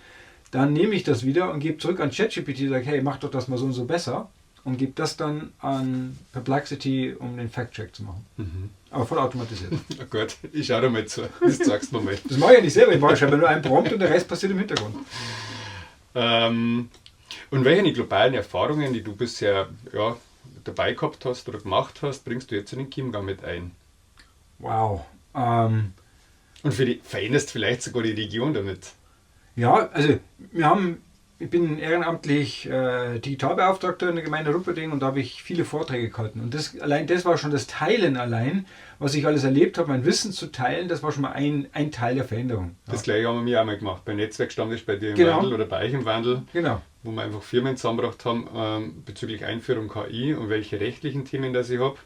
Dann nehme ich das wieder und gebe zurück an ChatGPT und sage, hey, mach doch das mal so und so besser. Und gebe das dann an Perplexity, um den Fact-Check zu machen. Mhm. Aber voll automatisiert. Oh Gott, ich schaue da mal zu. Das sagst du mal. Das mache ich ja nicht selber. Ich mache scheinbar nur einen Prompt und der Rest passiert im Hintergrund. Und welche globalen Erfahrungen, die du bisher dabei gehabt hast oder gemacht hast, bringst du jetzt in den Chiemgau mit ein? Wow. Und veränderst vielleicht sogar die Region damit? Ja, also wir haben Ich bin ehrenamtlich Digitalbeauftragter in der Gemeinde Ruppolding und da habe ich viele Vorträge gehalten. Und das, allein das war schon das Teilen allein, was ich alles erlebt habe, mein Wissen zu teilen, das war schon mal ein Teil der Veränderung. Ja. Das gleiche haben wir auch mal gemacht, bei Netzwerkstammtisch, bei dir im Wandel oder bei euch im Wandel, wo wir einfach Firmen zusammengebracht haben bezüglich Einführung KI und welche rechtlichen Themen das ich habe.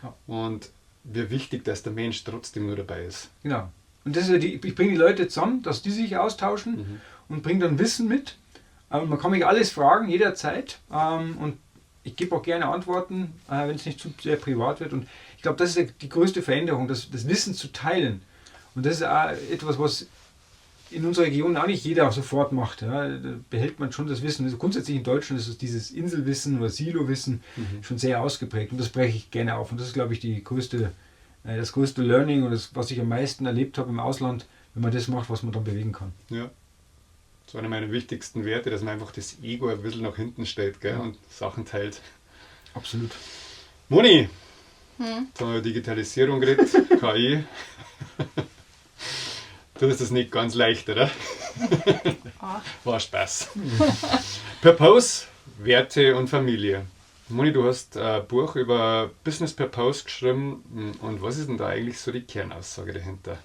Ja. Und wie wichtig, dass der Mensch trotzdem nur dabei ist. Genau. Und das ist ja ich bringe die Leute zusammen, dass die sich austauschen und bringe dann Wissen mit. Und man kann mich alles fragen, jederzeit. Und ich gebe auch gerne Antworten, wenn es nicht zu sehr privat wird. Und ich glaube, das ist die größte Veränderung, das Wissen zu teilen. Und das ist auch etwas, was in unserer Region auch nicht jeder sofort macht. Ja. Da behält man schon das Wissen. Also grundsätzlich in Deutschland ist es dieses Inselwissen oder Silo-Wissen schon sehr ausgeprägt. Und das breche ich gerne auf. Und das ist, glaube ich, das größte Learning und das, was ich am meisten erlebt habe im Ausland, wenn man das macht, was man dann bewegen kann. Ja. Das ist einer meiner wichtigsten Werte, dass man einfach das Ego ein bisschen nach hinten stellt, gell, und Sachen teilt. Absolut. Moni, jetzt haben wir über Digitalisierung geredet, KI. Du hast das nicht ganz leicht, oder? Ach. War Spaß. Purpose, Werte und Familie. Moni, du hast ein Buch über Business Purpose geschrieben. Und was ist denn da eigentlich so die Kernaussage dahinter?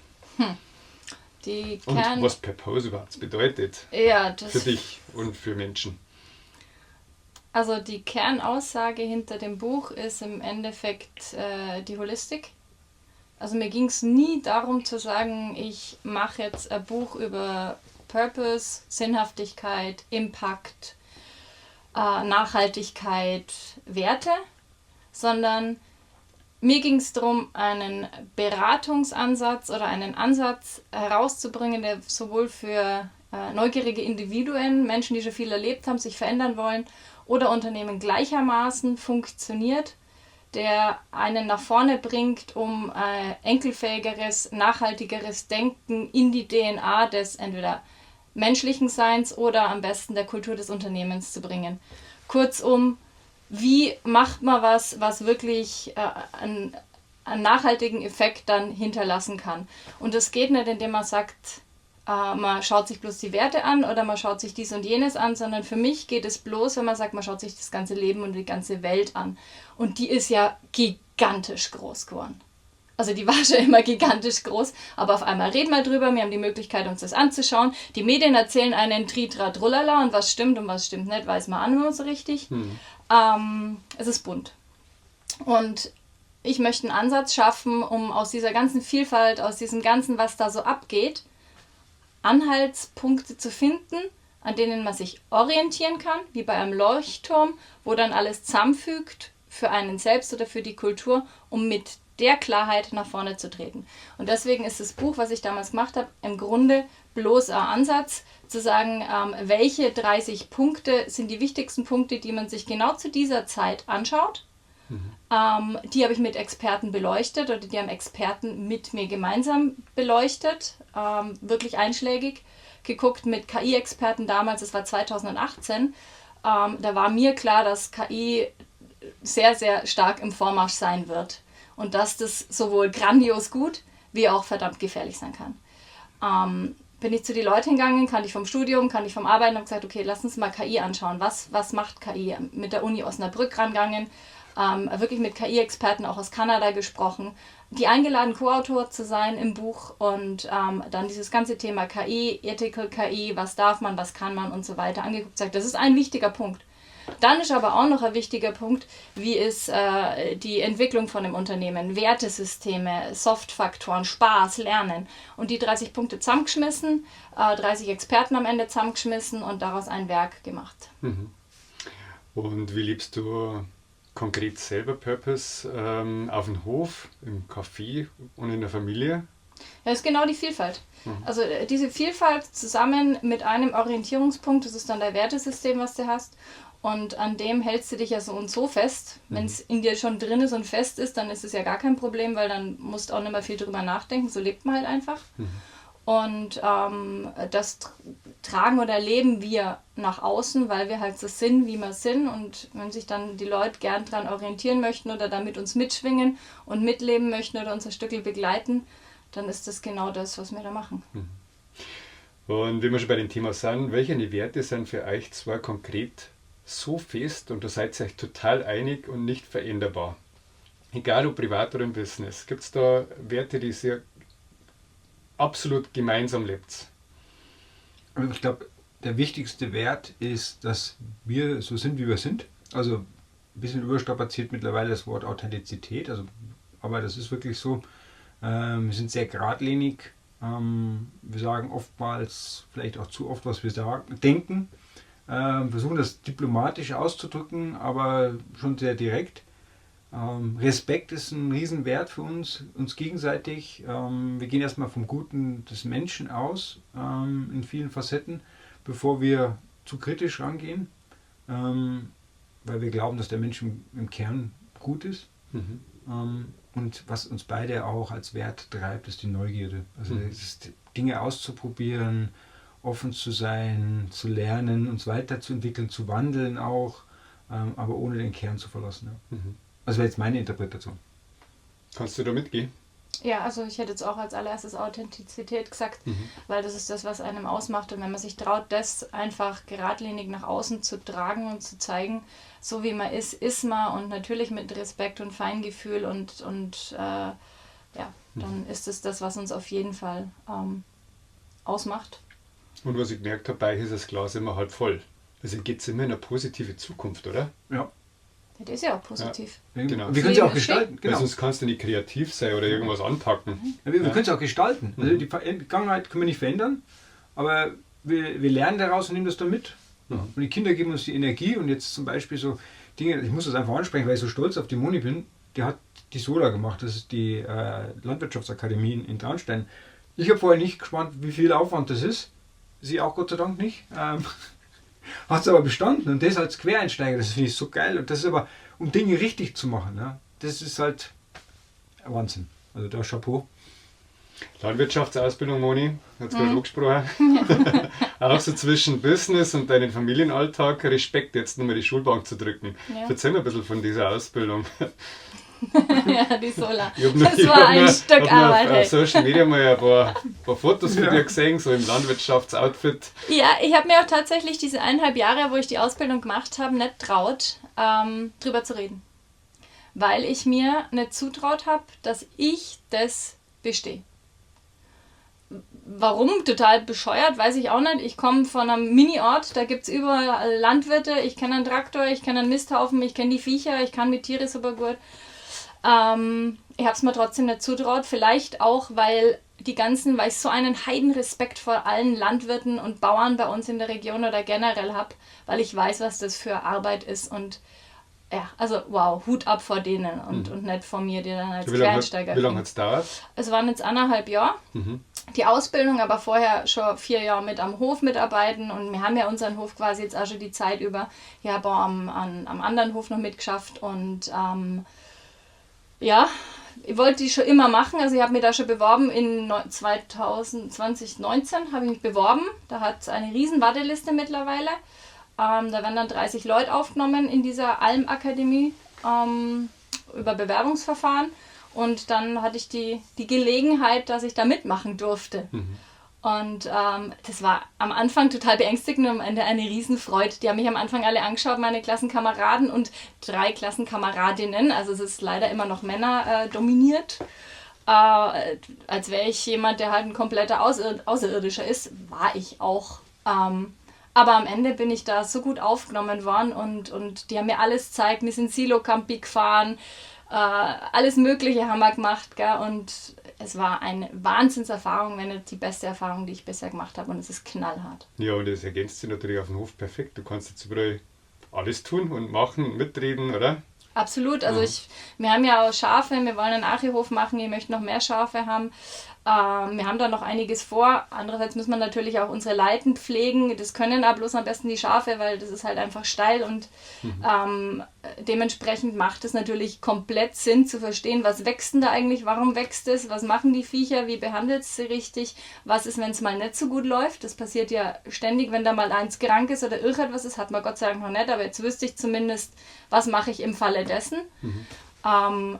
Die Und Kern was Purpose überhaupt bedeutet ja, das für dich und für Menschen. Also die Kernaussage hinter dem Buch ist im Endeffekt die Holistik. Also mir ging's nie darum zu sagen, ich mache jetzt ein Buch über Purpose, Sinnhaftigkeit, Impact, Nachhaltigkeit, Werte, sondern mir ging's darum, einen Beratungsansatz oder einen Ansatz herauszubringen, der sowohl für neugierige Individuen, Menschen, die schon viel erlebt haben, sich verändern wollen, oder Unternehmen gleichermaßen funktioniert, der einen nach vorne bringt, um enkelfähigeres, nachhaltigeres Denken in die DNA des entweder menschlichen Seins oder am besten der Kultur des Unternehmens zu bringen. Kurzum, wie macht man was, was wirklich einen nachhaltigen Effekt dann hinterlassen kann? Und das geht nicht, indem man sagt, man schaut sich bloß die Werte an oder man schaut sich dies und jenes an, sondern für mich geht es bloß, wenn man sagt, man schaut sich das ganze Leben und die ganze Welt an. Und die ist ja gigantisch groß geworden. Also die war schon immer gigantisch groß, aber auf einmal reden wir drüber, wir haben die Möglichkeit, uns das anzuschauen. Die Medien erzählen einen Tritra Trullala und was stimmt und was stimmt nicht, weiß man auch nicht mehr so richtig. Es ist bunt. Und ich möchte einen Ansatz schaffen, um aus dieser ganzen Vielfalt, aus diesem ganzen, was da so abgeht, Anhaltspunkte zu finden, an denen man sich orientieren kann, wie bei einem Leuchtturm, wo dann alles zusammenfügt für einen selbst oder für die Kultur, um mit der Klarheit nach vorne zu treten. Und deswegen ist das Buch, was ich damals gemacht habe, im Grunde bloß ein Ansatz, zu sagen, welche 30 Punkte sind die wichtigsten Punkte, die man sich genau zu dieser Zeit anschaut. Die habe ich mit Experten beleuchtet oder die haben Experten mit mir gemeinsam beleuchtet, wirklich einschlägig geguckt mit K I-Experten damals, das war 2018, da war mir klar, dass KI sehr, sehr stark im Vormarsch sein wird und dass das sowohl grandios gut wie auch verdammt gefährlich sein kann. Bin ich zu den Leuten hingegangen, kannte ich vom Studium, kannte ich vom Arbeiten und hab gesagt, okay, lass uns mal KI anschauen. Was macht KI? Mit der Uni Osnabrück rangegangen, wirklich mit K I-Experten auch aus Kanada gesprochen, die eingeladen, Co-Autor zu sein im Buch und dann dieses ganze Thema KI, Ethical KI, was darf man, was kann man und so weiter angeguckt, sagt, das ist ein wichtiger Punkt. Dann ist aber auch noch ein wichtiger Punkt, wie ist die Entwicklung von dem Unternehmen, Wertesysteme, Softfaktoren, Spaß, Lernen. Und die 30 Punkte zusammengeschmissen, 30 Experten am Ende zusammengeschmissen und daraus ein Werk gemacht. Und wie lebst du konkret selber Purpose auf dem Hof, im Café und in der Familie? Ja, das ist genau die Vielfalt. Also diese Vielfalt zusammen mit einem Orientierungspunkt, das ist dann dein Wertesystem, was du hast. Und an dem hältst du dich ja so und so fest. Wenn's in dir schon drin ist und fest ist, dann ist es ja gar kein Problem, weil dann musst du auch nicht mehr viel drüber nachdenken. So lebt man halt einfach. Und das tragen oder leben wir nach außen, weil wir halt so sind, wie wir sind. Und wenn sich dann die Leute gern dran orientieren möchten oder da mit uns mitschwingen und mitleben möchten oder unser Stückel begleiten, dann ist das genau das, was wir da machen. Und wenn wir schon bei dem Thema sind, welche Werte sind für euch zwei konkret so fest und da seid ihr euch total einig und nicht veränderbar? Egal ob privat oder im Business. Gibt es da Werte, die ihr absolut gemeinsam lebt? Also ich glaube, der wichtigste Wert ist, dass wir so sind, wie wir sind. Also ein bisschen überstrapaziert mittlerweile das Wort Authentizität, also, aber das ist wirklich so. Wir sind sehr geradlinig. Wir sagen oftmals, vielleicht auch zu oft, was wir sagen, denken. Versuchen das diplomatisch auszudrücken, aber schon sehr direkt. Respekt ist ein Riesenwert für uns, uns gegenseitig. Wir gehen erstmal vom Guten des Menschen aus, in vielen Facetten, bevor wir zu kritisch rangehen, weil wir glauben, dass der Mensch im Kern gut ist. Und was uns beide auch als Wert treibt, ist die Neugierde. Also es ist, Dinge auszuprobieren, offen zu sein, zu lernen, uns weiterzuentwickeln, zu wandeln auch, aber ohne den Kern zu verlassen. Ja. Das wäre jetzt meine Interpretation. Kannst du da mitgehen? Ja, also ich hätte jetzt auch als allererstes Authentizität gesagt, weil das ist das, was einem ausmacht. Und wenn man sich traut, das einfach geradlinig nach außen zu tragen und zu zeigen, so wie man ist, ist man, und natürlich mit Respekt und Feingefühl und ja, dann ist es das, was uns auf jeden Fall ausmacht. Und was ich gemerkt habe, bei euch ist das Glas immer halb voll. Also geht es immer in eine positive Zukunft, oder? Ja. Das ist ja auch positiv. Ja, genau. Wir können es ja auch gestalten. Genau. Weil sonst kannst du nicht kreativ sein oder irgendwas anpacken. Ja, wir können es auch gestalten. Also die Vergangenheit können wir nicht verändern, aber wir lernen daraus und nehmen das dann mit. Und die Kinder geben uns die Energie und jetzt zum Beispiel so Dinge, ich muss das einfach ansprechen, weil ich so stolz auf die Moni bin, die hat die SOLA gemacht, das ist die Landwirtschaftsakademie in Traunstein. Ich habe vorher nicht gespannt, wie viel Aufwand das ist. Sie auch Gott sei Dank nicht. Hat es aber bestanden und das als Quereinsteiger, das finde ich so geil. Und das ist aber, um Dinge richtig zu machen, ja, das ist halt Wahnsinn. Also da Chapeau. Landwirtschaftsausbildung, Moni, hat es gerade angesprochen. Auch so zwischen Business und deinem Familienalltag, Respekt, jetzt nochmal die Schulbank zu drücken. Ja. Erzähl mir ein bisschen von dieser Ausbildung. Ja, die Sola. Das war ein Stück Arbeit. Auf Social Media mal ein paar Fotos von dir gesehen, so im Landwirtschaftsoutfit. Ja, ich habe mir auch tatsächlich diese 1,5 Jahre, wo ich die Ausbildung gemacht habe, nicht traut, drüber zu reden. Weil ich mir nicht zutraut habe, dass ich das bestehe. Warum? Total bescheuert, weiß ich auch nicht. Ich komme von einem Mini-Ort, da gibt es überall Landwirte, ich kenne einen Traktor, ich kenne einen Misthaufen, ich kenne die Viecher, ich kann mit Tieren super gut. Ich habe es mir trotzdem nicht zutraut, vielleicht auch, weil ich so einen Heidenrespekt vor allen Landwirten und Bauern bei uns in der Region oder generell habe, weil ich weiß, was das für Arbeit ist und ja, also wow, Hut ab vor denen und nicht vor mir, die dann als Quereinsteiger. Wie lange hat es gedauert? Es waren jetzt 1,5 Jahre. Die Ausbildung, aber vorher schon 4 Jahre mit am Hof mitarbeiten und wir haben ja unseren Hof quasi jetzt auch schon die Zeit über. Ich habe auch am anderen Hof noch mitgeschafft und ja, ich wollte die schon immer machen, also ich habe mich da schon beworben, in 2019 habe ich mich beworben, da hat es eine riesen Warteliste mittlerweile, da werden dann 30 Leute aufgenommen in dieser Almakademie über Bewerbungsverfahren und dann hatte ich die Gelegenheit, dass ich da mitmachen durfte. Und das war am Anfang total beängstigend und am Ende eine Riesenfreude. Die haben mich am Anfang alle angeschaut, meine Klassenkameraden und 3 Klassenkameradinnen. Also es ist leider immer noch Männer dominiert. Als wäre ich jemand, der halt ein kompletter Außerirdischer ist, war ich auch. Aber am Ende bin ich da so gut aufgenommen worden und die haben mir alles gezeigt. Wir sind Silo-Campi gefahren, alles Mögliche haben wir gemacht, gell? Und es war eine Wahnsinnserfahrung, wenn nicht die beste Erfahrung, die ich bisher gemacht habe. Und es ist knallhart. Ja, und das ergänzt sich natürlich auf dem Hof perfekt. Du kannst jetzt überall alles tun und machen, mitreden, oder? Absolut. Also wir haben ja auch Schafe, wir wollen einen Achihof machen, ich möchte noch mehr Schafe haben. Wir haben da noch einiges vor. Andererseits müssen wir natürlich auch unsere Leiten pflegen. Das können aber bloß am besten die Schafe, weil das ist halt einfach steil und dementsprechend macht es natürlich komplett Sinn zu verstehen, was wächst denn da eigentlich, warum wächst es, was machen die Viecher, wie behandelt es sie richtig, was ist, wenn es mal nicht so gut läuft. Das passiert ja ständig, wenn da mal eins krank ist oder irgendwas ist, hat man Gott sei Dank noch nicht, aber jetzt wüsste ich zumindest, was mache ich im Falle dessen.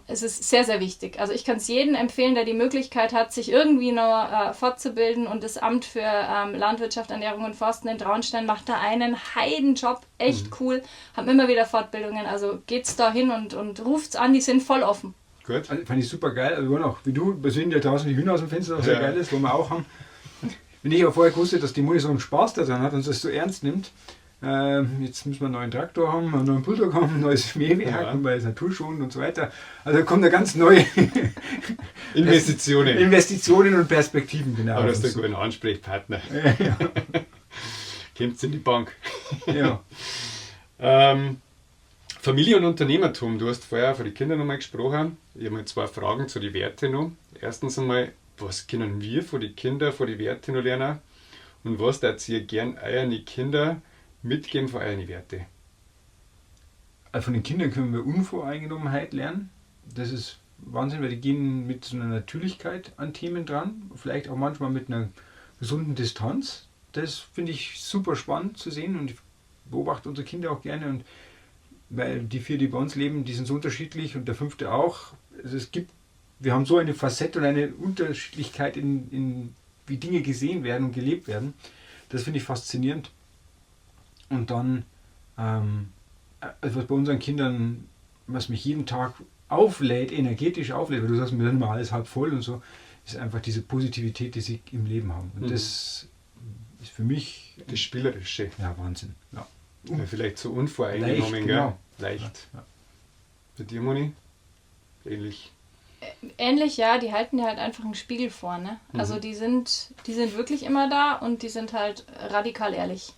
Es ist sehr, sehr wichtig. Also ich kann es jedem empfehlen, der die Möglichkeit hat, sich irgendwie noch fortzubilden, und das Amt für Landwirtschaft, Ernährung und Forsten in Traunstein macht da einen Heidenjob. Echt cool. Haben immer wieder Fortbildungen. Also geht's da hin und ruft's an, die sind voll offen. Gut. Also, fand ich super geil. Also, wir wollen auch, wie du, wir sehen ja draußen die Hühner aus dem Fenster, was ja geil ist, wollen wir auch haben. Wenn ich aber vorher gewusst hätte, dass die Moni so einen Spaß daran hat und das so ernst nimmt, jetzt müssen wir einen neuen Traktor haben, einen neuen Bulldog haben, ein neues Mähwerk, weil es naturschonend und so weiter. Also da kommen da ganz neue Investitionen. Investitionen und Perspektiven, genau. Aber das ist ein guter Ansprechpartner. Ja. Kommt's in die Bank. Ja. Familie und Unternehmertum, du hast vorher von den Kindern nochmal gesprochen. Ich habe mal zwei Fragen zu den Werten noch. Erstens einmal, was können wir von den Kindern, von den Werten noch lernen? Und was darf ihr gern euren Kinder mitgeben von euren Werten? Also von den Kindern können wir Unvoreingenommenheit lernen. Das ist Wahnsinn, weil die gehen mit so einer Natürlichkeit an Themen dran. Vielleicht auch manchmal mit einer gesunden Distanz. Das finde ich super spannend zu sehen und ich beobachte unsere Kinder auch gerne. Und weil die 4, die bei uns leben, die sind so unterschiedlich und der 5. auch. Also wir haben so eine Facette und eine Unterschiedlichkeit in wie Dinge gesehen werden und gelebt werden. Das finde ich faszinierend. Und dann, was bei unseren Kindern, was mich jeden Tag auflädt, energetisch auflädt, weil du sagst, wir sind immer alles halb voll und so, ist einfach diese Positivität, die sie im Leben haben. Und das ist für mich... Das Spielerische. Ja, Wahnsinn. Ja. Ja, vielleicht so unvoreingenommen, Leicht, gell? genau. Leicht. Ja. Bei dir, Moni? Ähnlich. Ähnlich, ja, die halten dir halt einfach einen Spiegel vor, ne? Also die sind wirklich immer da und die sind halt radikal ehrlich.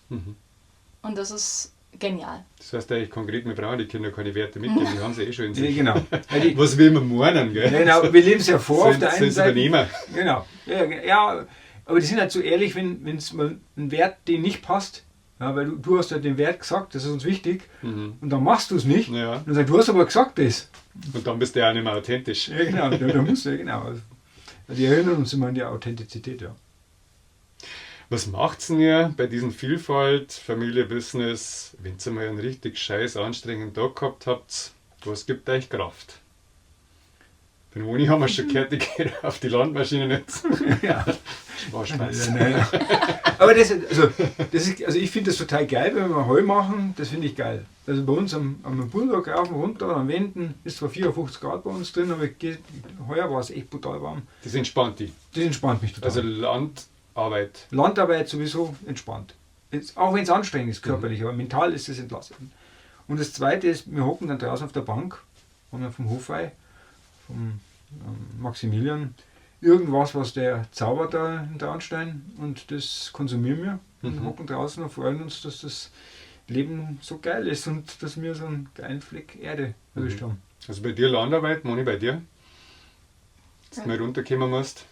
Und das ist genial. Das heißt eigentlich konkret, wir brauchen die Kinder keine Werte mitgeben, die haben sie eh schon in sich. Ja, genau. Ja, Was will man meinen, gell? Ja, genau, wir leben es ja vor auf der einen Seite. Übernehmer. Genau. Ja, ja, aber die sind halt so ehrlich, wenn es mal ein Wert, denen nicht passt, ja, weil du hast ja den Wert gesagt, das ist uns wichtig, und dann machst du es nicht. Ja. Und dann sagst du, hast aber gesagt das. Und dann bist du ja auch nicht mehr authentisch. Ja, genau. Da musst du, ja, genau. Also, die erinnern uns immer an die Authentizität, ja. Was macht's denn ihr bei diesen Vielfalt, Familie, Business, wenn ihr mal einen richtig scheiß anstrengenden Tag gehabt habt, was gibt euch Kraft? Den Moni haben wir schon gehört, die geht auf die Landmaschine nicht. Ja. War Spaß. Ja, nein. Aber das ist, also ich finde das total geil, wenn wir Heu machen, das finde ich geil. Also bei uns am Bulldog rauf und runter, am Wänden, ist zwar 54 Grad bei uns drin, aber heuer war es echt brutal warm. Das entspannt dich? Das entspannt mich total. Also Landarbeit? Landarbeit sowieso entspannt. Jetzt, auch wenn es anstrengend ist körperlich, aber mental ist es entlastend. Und das Zweite ist, wir hocken dann draußen auf der Bank, haben dann vom Hofei, vom Maximilian, irgendwas, was der zaubert da in Traunstein, und das konsumieren wir und hocken draußen und freuen uns, dass das Leben so geil ist und dass wir so einen geilen Fleck Erde erwischt haben. Also bei dir Landarbeit, Moni, bei dir? Dass du mal runterkommen musst?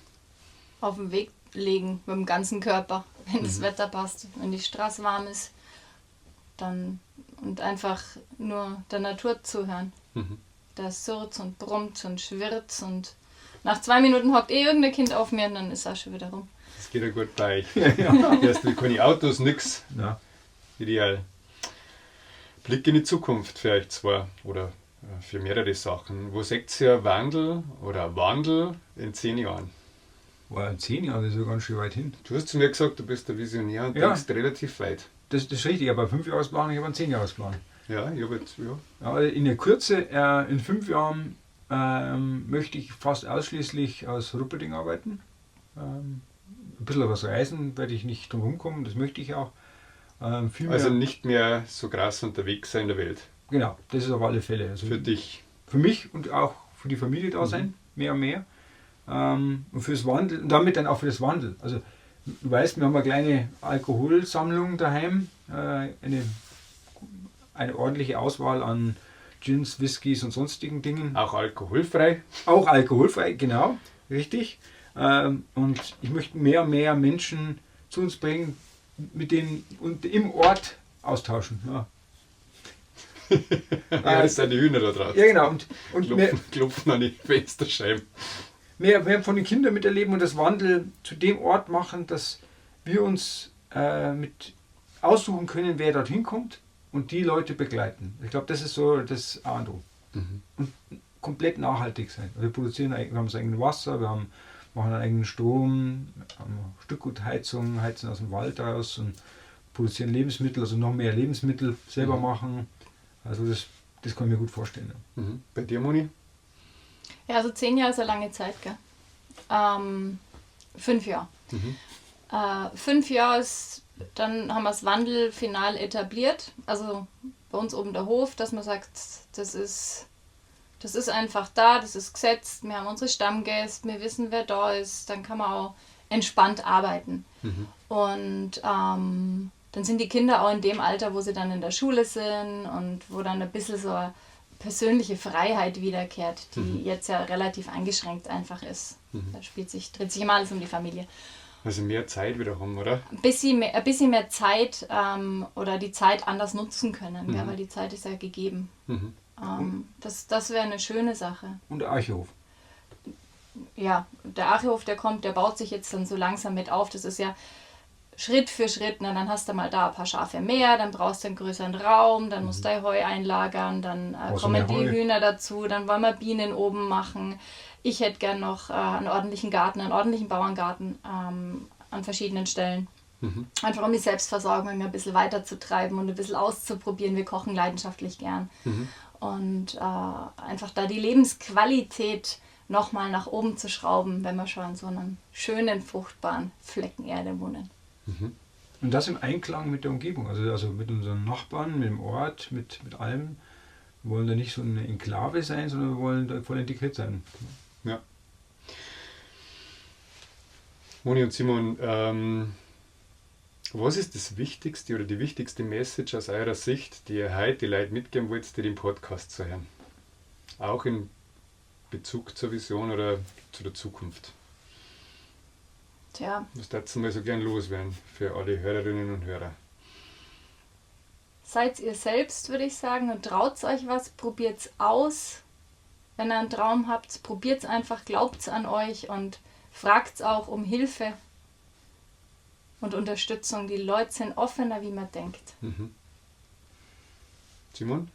Auf den Weg legen mit dem ganzen Körper, wenn das Wetter passt, wenn die Straße warm ist, dann und einfach nur der Natur zuhören. Da surrt und brummt und schwirrt und nach 2 Minuten hockt eh irgendein Kind auf mir und dann ist auch schon wieder rum. Das geht ja gut bei euch. Ja. Erst keine Autos, nix. Ja. Ideal. Blick in die Zukunft für euch zwei oder für mehrere Sachen. Wo seht ihr Wandel oder Wandel in 10 Jahren? Wow, in 10 Jahren ist ja ganz schön weit hin. Du hast zu mir gesagt, du bist der Visionär und denkst relativ weit. Das ist richtig, aber einen 5-Jahresplan, ich habe einen 10-Jahresplan. Ja, ich habe jetzt, ja. Ja, in der Kürze, in 5 Jahren möchte ich fast ausschließlich aus Ruhpolding arbeiten. Ein bisschen was reisen werde ich nicht drum rumkommen, das möchte ich auch. Viel mehr, also nicht mehr so krass unterwegs sein in der Welt. Genau, das ist auf alle Fälle. Also für dich. Für mich und auch für die Familie da sein, mehr und mehr. Und fürs Wandel, und damit dann auch für das Wandel. Also du weißt, wir haben eine kleine Alkoholsammlung daheim, eine ordentliche Auswahl an Gins, Whiskys und sonstigen Dingen. Auch alkoholfrei? Auch alkoholfrei, genau, richtig. Und ich möchte mehr und mehr Menschen zu uns bringen, mit denen und im Ort austauschen. Ja. Ja, das sind die Hühner da draußen. Ja, genau. Und klopfen an die Fensterscheiben. Mehr von den Kindern miterleben und das Wandel zu dem Ort machen, dass wir uns mit aussuchen können, wer dorthin kommt und die Leute begleiten. Ich glaube, das ist so das A und O. Und komplett nachhaltig sein. Wir produzieren, wir haben das eigene Wasser, wir machen einen eigenen Strom, haben Stückgutheizung, heizen aus dem Wald raus und produzieren Lebensmittel, also noch mehr Lebensmittel selber machen. Also das kann ich mir gut vorstellen. Ja. Mhm. Bei dir, Moni? Ja, also 10 Jahre ist eine lange Zeit, gell? 5 Jahre. 5 Jahre ist, dann haben wir das Wandel final etabliert. Also bei uns oben der Hof, dass man sagt, das ist einfach da, das ist gesetzt, wir haben unsere Stammgäste, wir wissen, wer da ist, dann kann man auch entspannt arbeiten. Und dann sind die Kinder auch in dem Alter, wo sie dann in der Schule sind und wo dann ein bisschen so eine persönliche Freiheit wiederkehrt, die jetzt ja relativ eingeschränkt einfach ist. Da dreht sich immer alles um die Familie. Also mehr Zeit wieder haben, oder? Ein bisschen mehr Zeit oder die Zeit anders nutzen können, ja, weil die Zeit ist ja gegeben. Das wäre eine schöne Sache. Und der Archehof. Ja, der Archehof, der kommt, der baut sich jetzt dann so langsam mit auf. Das ist ja Schritt für Schritt. Na, dann hast du mal da ein paar Schafe mehr, dann brauchst du einen größeren Raum, dann musst du dein Heu einlagern, dann kommen die Hühner dazu, dann wollen wir Bienen oben machen. Ich hätte gern noch einen ordentlichen Garten, einen ordentlichen Bauerngarten an verschiedenen Stellen. Einfach um die Selbstversorgung ein bisschen weiterzutreiben und ein bisschen auszuprobieren. Wir kochen leidenschaftlich gern. Und einfach da die Lebensqualität nochmal nach oben zu schrauben, wenn wir schon in so einem schönen, fruchtbaren Flecken Erde wohnen. Und das im Einklang mit der Umgebung, also mit unseren Nachbarn, mit dem Ort, mit allem. Wir wollen da nicht so eine Enklave sein, sondern wir wollen da voll integriert sein. Ja. Moni und Simon, was ist das Wichtigste oder die wichtigste Message aus eurer Sicht, die ihr heute die Leute mitgeben wollt, die den Podcast zu hören? Auch in Bezug zur Vision oder zu der Zukunft? Tja. Was dazu mal so gern loswerden für alle Hörerinnen und Hörer? Seid ihr selbst, würde ich sagen, und traut euch was, probiert's aus. Wenn ihr einen Traum habt, probiert's einfach, glaubt's an euch und fragt's auch um Hilfe und Unterstützung. Die Leute sind offener, wie man denkt. Simon?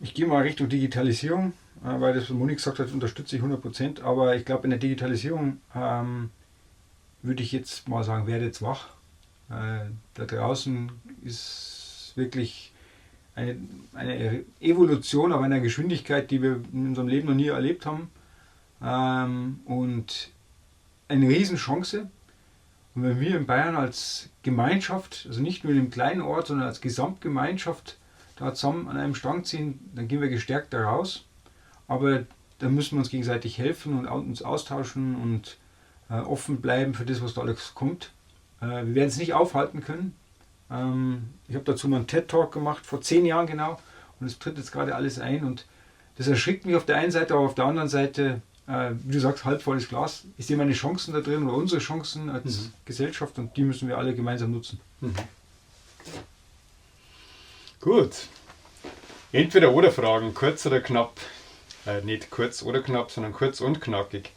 Ich gehe mal Richtung Digitalisierung, weil das, was Moni gesagt hat, unterstütze ich 100%. Aber ich glaube, in der Digitalisierung würde ich jetzt mal sagen, werdet wach. Da draußen ist wirklich eine Evolution auf einer Geschwindigkeit, die wir in unserem Leben noch nie erlebt haben. Und eine Riesenchance. Und wenn wir in Bayern als Gemeinschaft, also nicht nur in einem kleinen Ort, sondern als Gesamtgemeinschaft da zusammen an einem Strang ziehen, dann gehen wir gestärkt da raus. Aber da müssen wir uns gegenseitig helfen und uns austauschen und offen bleiben für das, was da alles kommt. Wir werden es nicht aufhalten können. Ich habe dazu mal einen TED-Talk gemacht, vor 10 Jahren genau. Und es tritt jetzt gerade alles ein. Und das erschrickt mich auf der einen Seite, aber auf der anderen Seite, wie du sagst, halb volles Glas. Ich sehe meine Chancen da drin oder unsere Chancen als Gesellschaft und die müssen wir alle gemeinsam nutzen. Gut. Entweder oder Fragen, kurz oder knapp. Nicht kurz oder knapp, sondern kurz und knackig.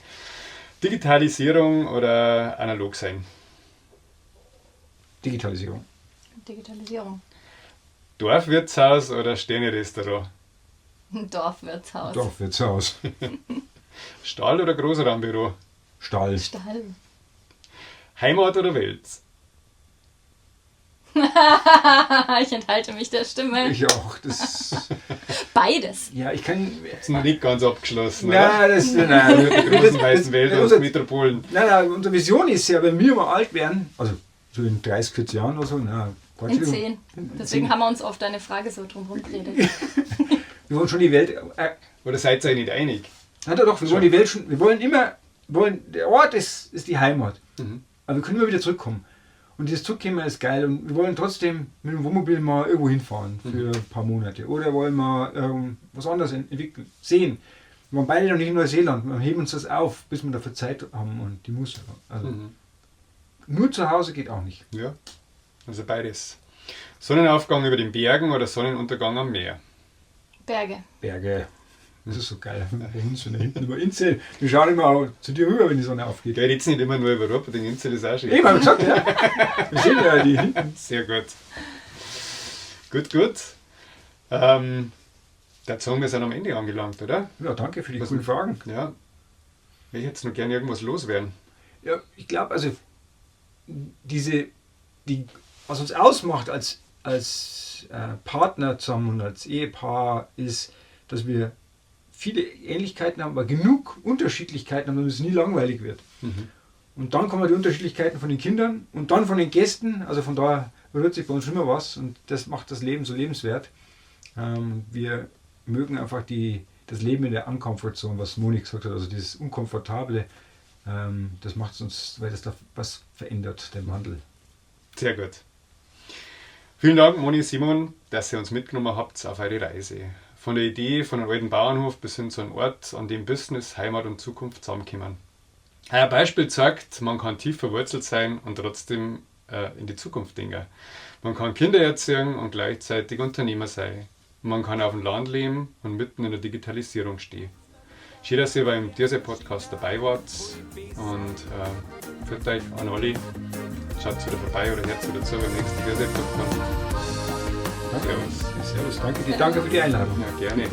Digitalisierung oder analog sein? Digitalisierung. Digitalisierung. Dorfwirtshaus oder Sterne-Restaurant? Dorfwirtshaus. Dorfwirtshaus. Stall oder Großraumbüro? Stall. Stall. Heimat oder Welt? Ich enthalte mich der Stimme. Ich auch. Das Beides. Ja, ich kann. Das ist noch nicht ganz abgeschlossen. Nein, oder? das nein. Nur die großen weißen Wälder und Metropolen. Nein, unsere Vision ist ja, wenn wir mal alt werden, also so in 30, 40 Jahren oder so, na, Gott, in 10. Deswegen haben wir uns oft deine Frage so drum rumgeredet. Wir wollen schon die Welt. Oder seid ihr euch nicht einig? Na doch, wir wollen die Welt schon. Wir wollen immer. Der Ort ist die Heimat. Aber wir können immer wieder zurückkommen. Und dieses Zurückkommen ist geil. Und wir wollen trotzdem mit dem Wohnmobil mal irgendwo hinfahren für ein paar Monate. Oder wollen mal was anderes entwickeln, sehen. Wir waren beide noch nicht in Neuseeland. Wir heben uns das auf, bis wir dafür Zeit haben und die Muße. Also nur zu Hause geht auch nicht. Ja, also beides. Sonnenaufgang über den Bergen oder Sonnenuntergang am Meer? Berge. Berge. Das ist so geil. Bei uns, wenn da hinten über Inzell. Wir schauen immer auch zu dir rüber, wenn die Sonne aufgeht. Ja, jetzt nicht immer nur über Europa, die Inzell ist auch schön. Eben, hab ich gesagt, ja. Wir sehen ja die hinten. Sehr gut. Gut, gut. Dazu sagen, wir sind am Ende angelangt, oder? Ja, danke für die coolen Fragen. Ja. Ich hätte noch gerne irgendwas loswerden. Ja, ich glaube, also was uns ausmacht als Partner zusammen und als Ehepaar, ist, dass wir viele Ähnlichkeiten haben, aber genug Unterschiedlichkeiten haben, damit es nie langweilig wird. Und dann kommen die Unterschiedlichkeiten von den Kindern und dann von den Gästen. Also von daher rührt sich bei uns schon immer was und das macht das Leben so lebenswert. Wir mögen einfach das Leben in der Uncomfort Zone, was Moni gesagt hat, also dieses Unkomfortable, das macht es uns, weil das da was verändert, den Wandel. Sehr gut. Vielen Dank, Moni, Simon, dass ihr uns mitgenommen habt auf eure Reise. Von der Idee von einem alten Bauernhof bis hin zu einem Ort, an dem Business, Heimat und Zukunft zusammenkommen. Euer Beispiel zeigt, man kann tief verwurzelt sein und trotzdem in die Zukunft denken. Man kann Kinder erziehen und gleichzeitig Unternehmer sein. Man kann auf dem Land leben und mitten in der Digitalisierung stehen. Schön, dass ihr beim Thiersee Podcast dabei wart und führt euch an alle. Schaut wieder vorbei oder hört wieder zu beim nächsten Thiersee Podcast. Danke. Servus. Servus. Danke dir. Danke für die Einladung. Ja, gerne.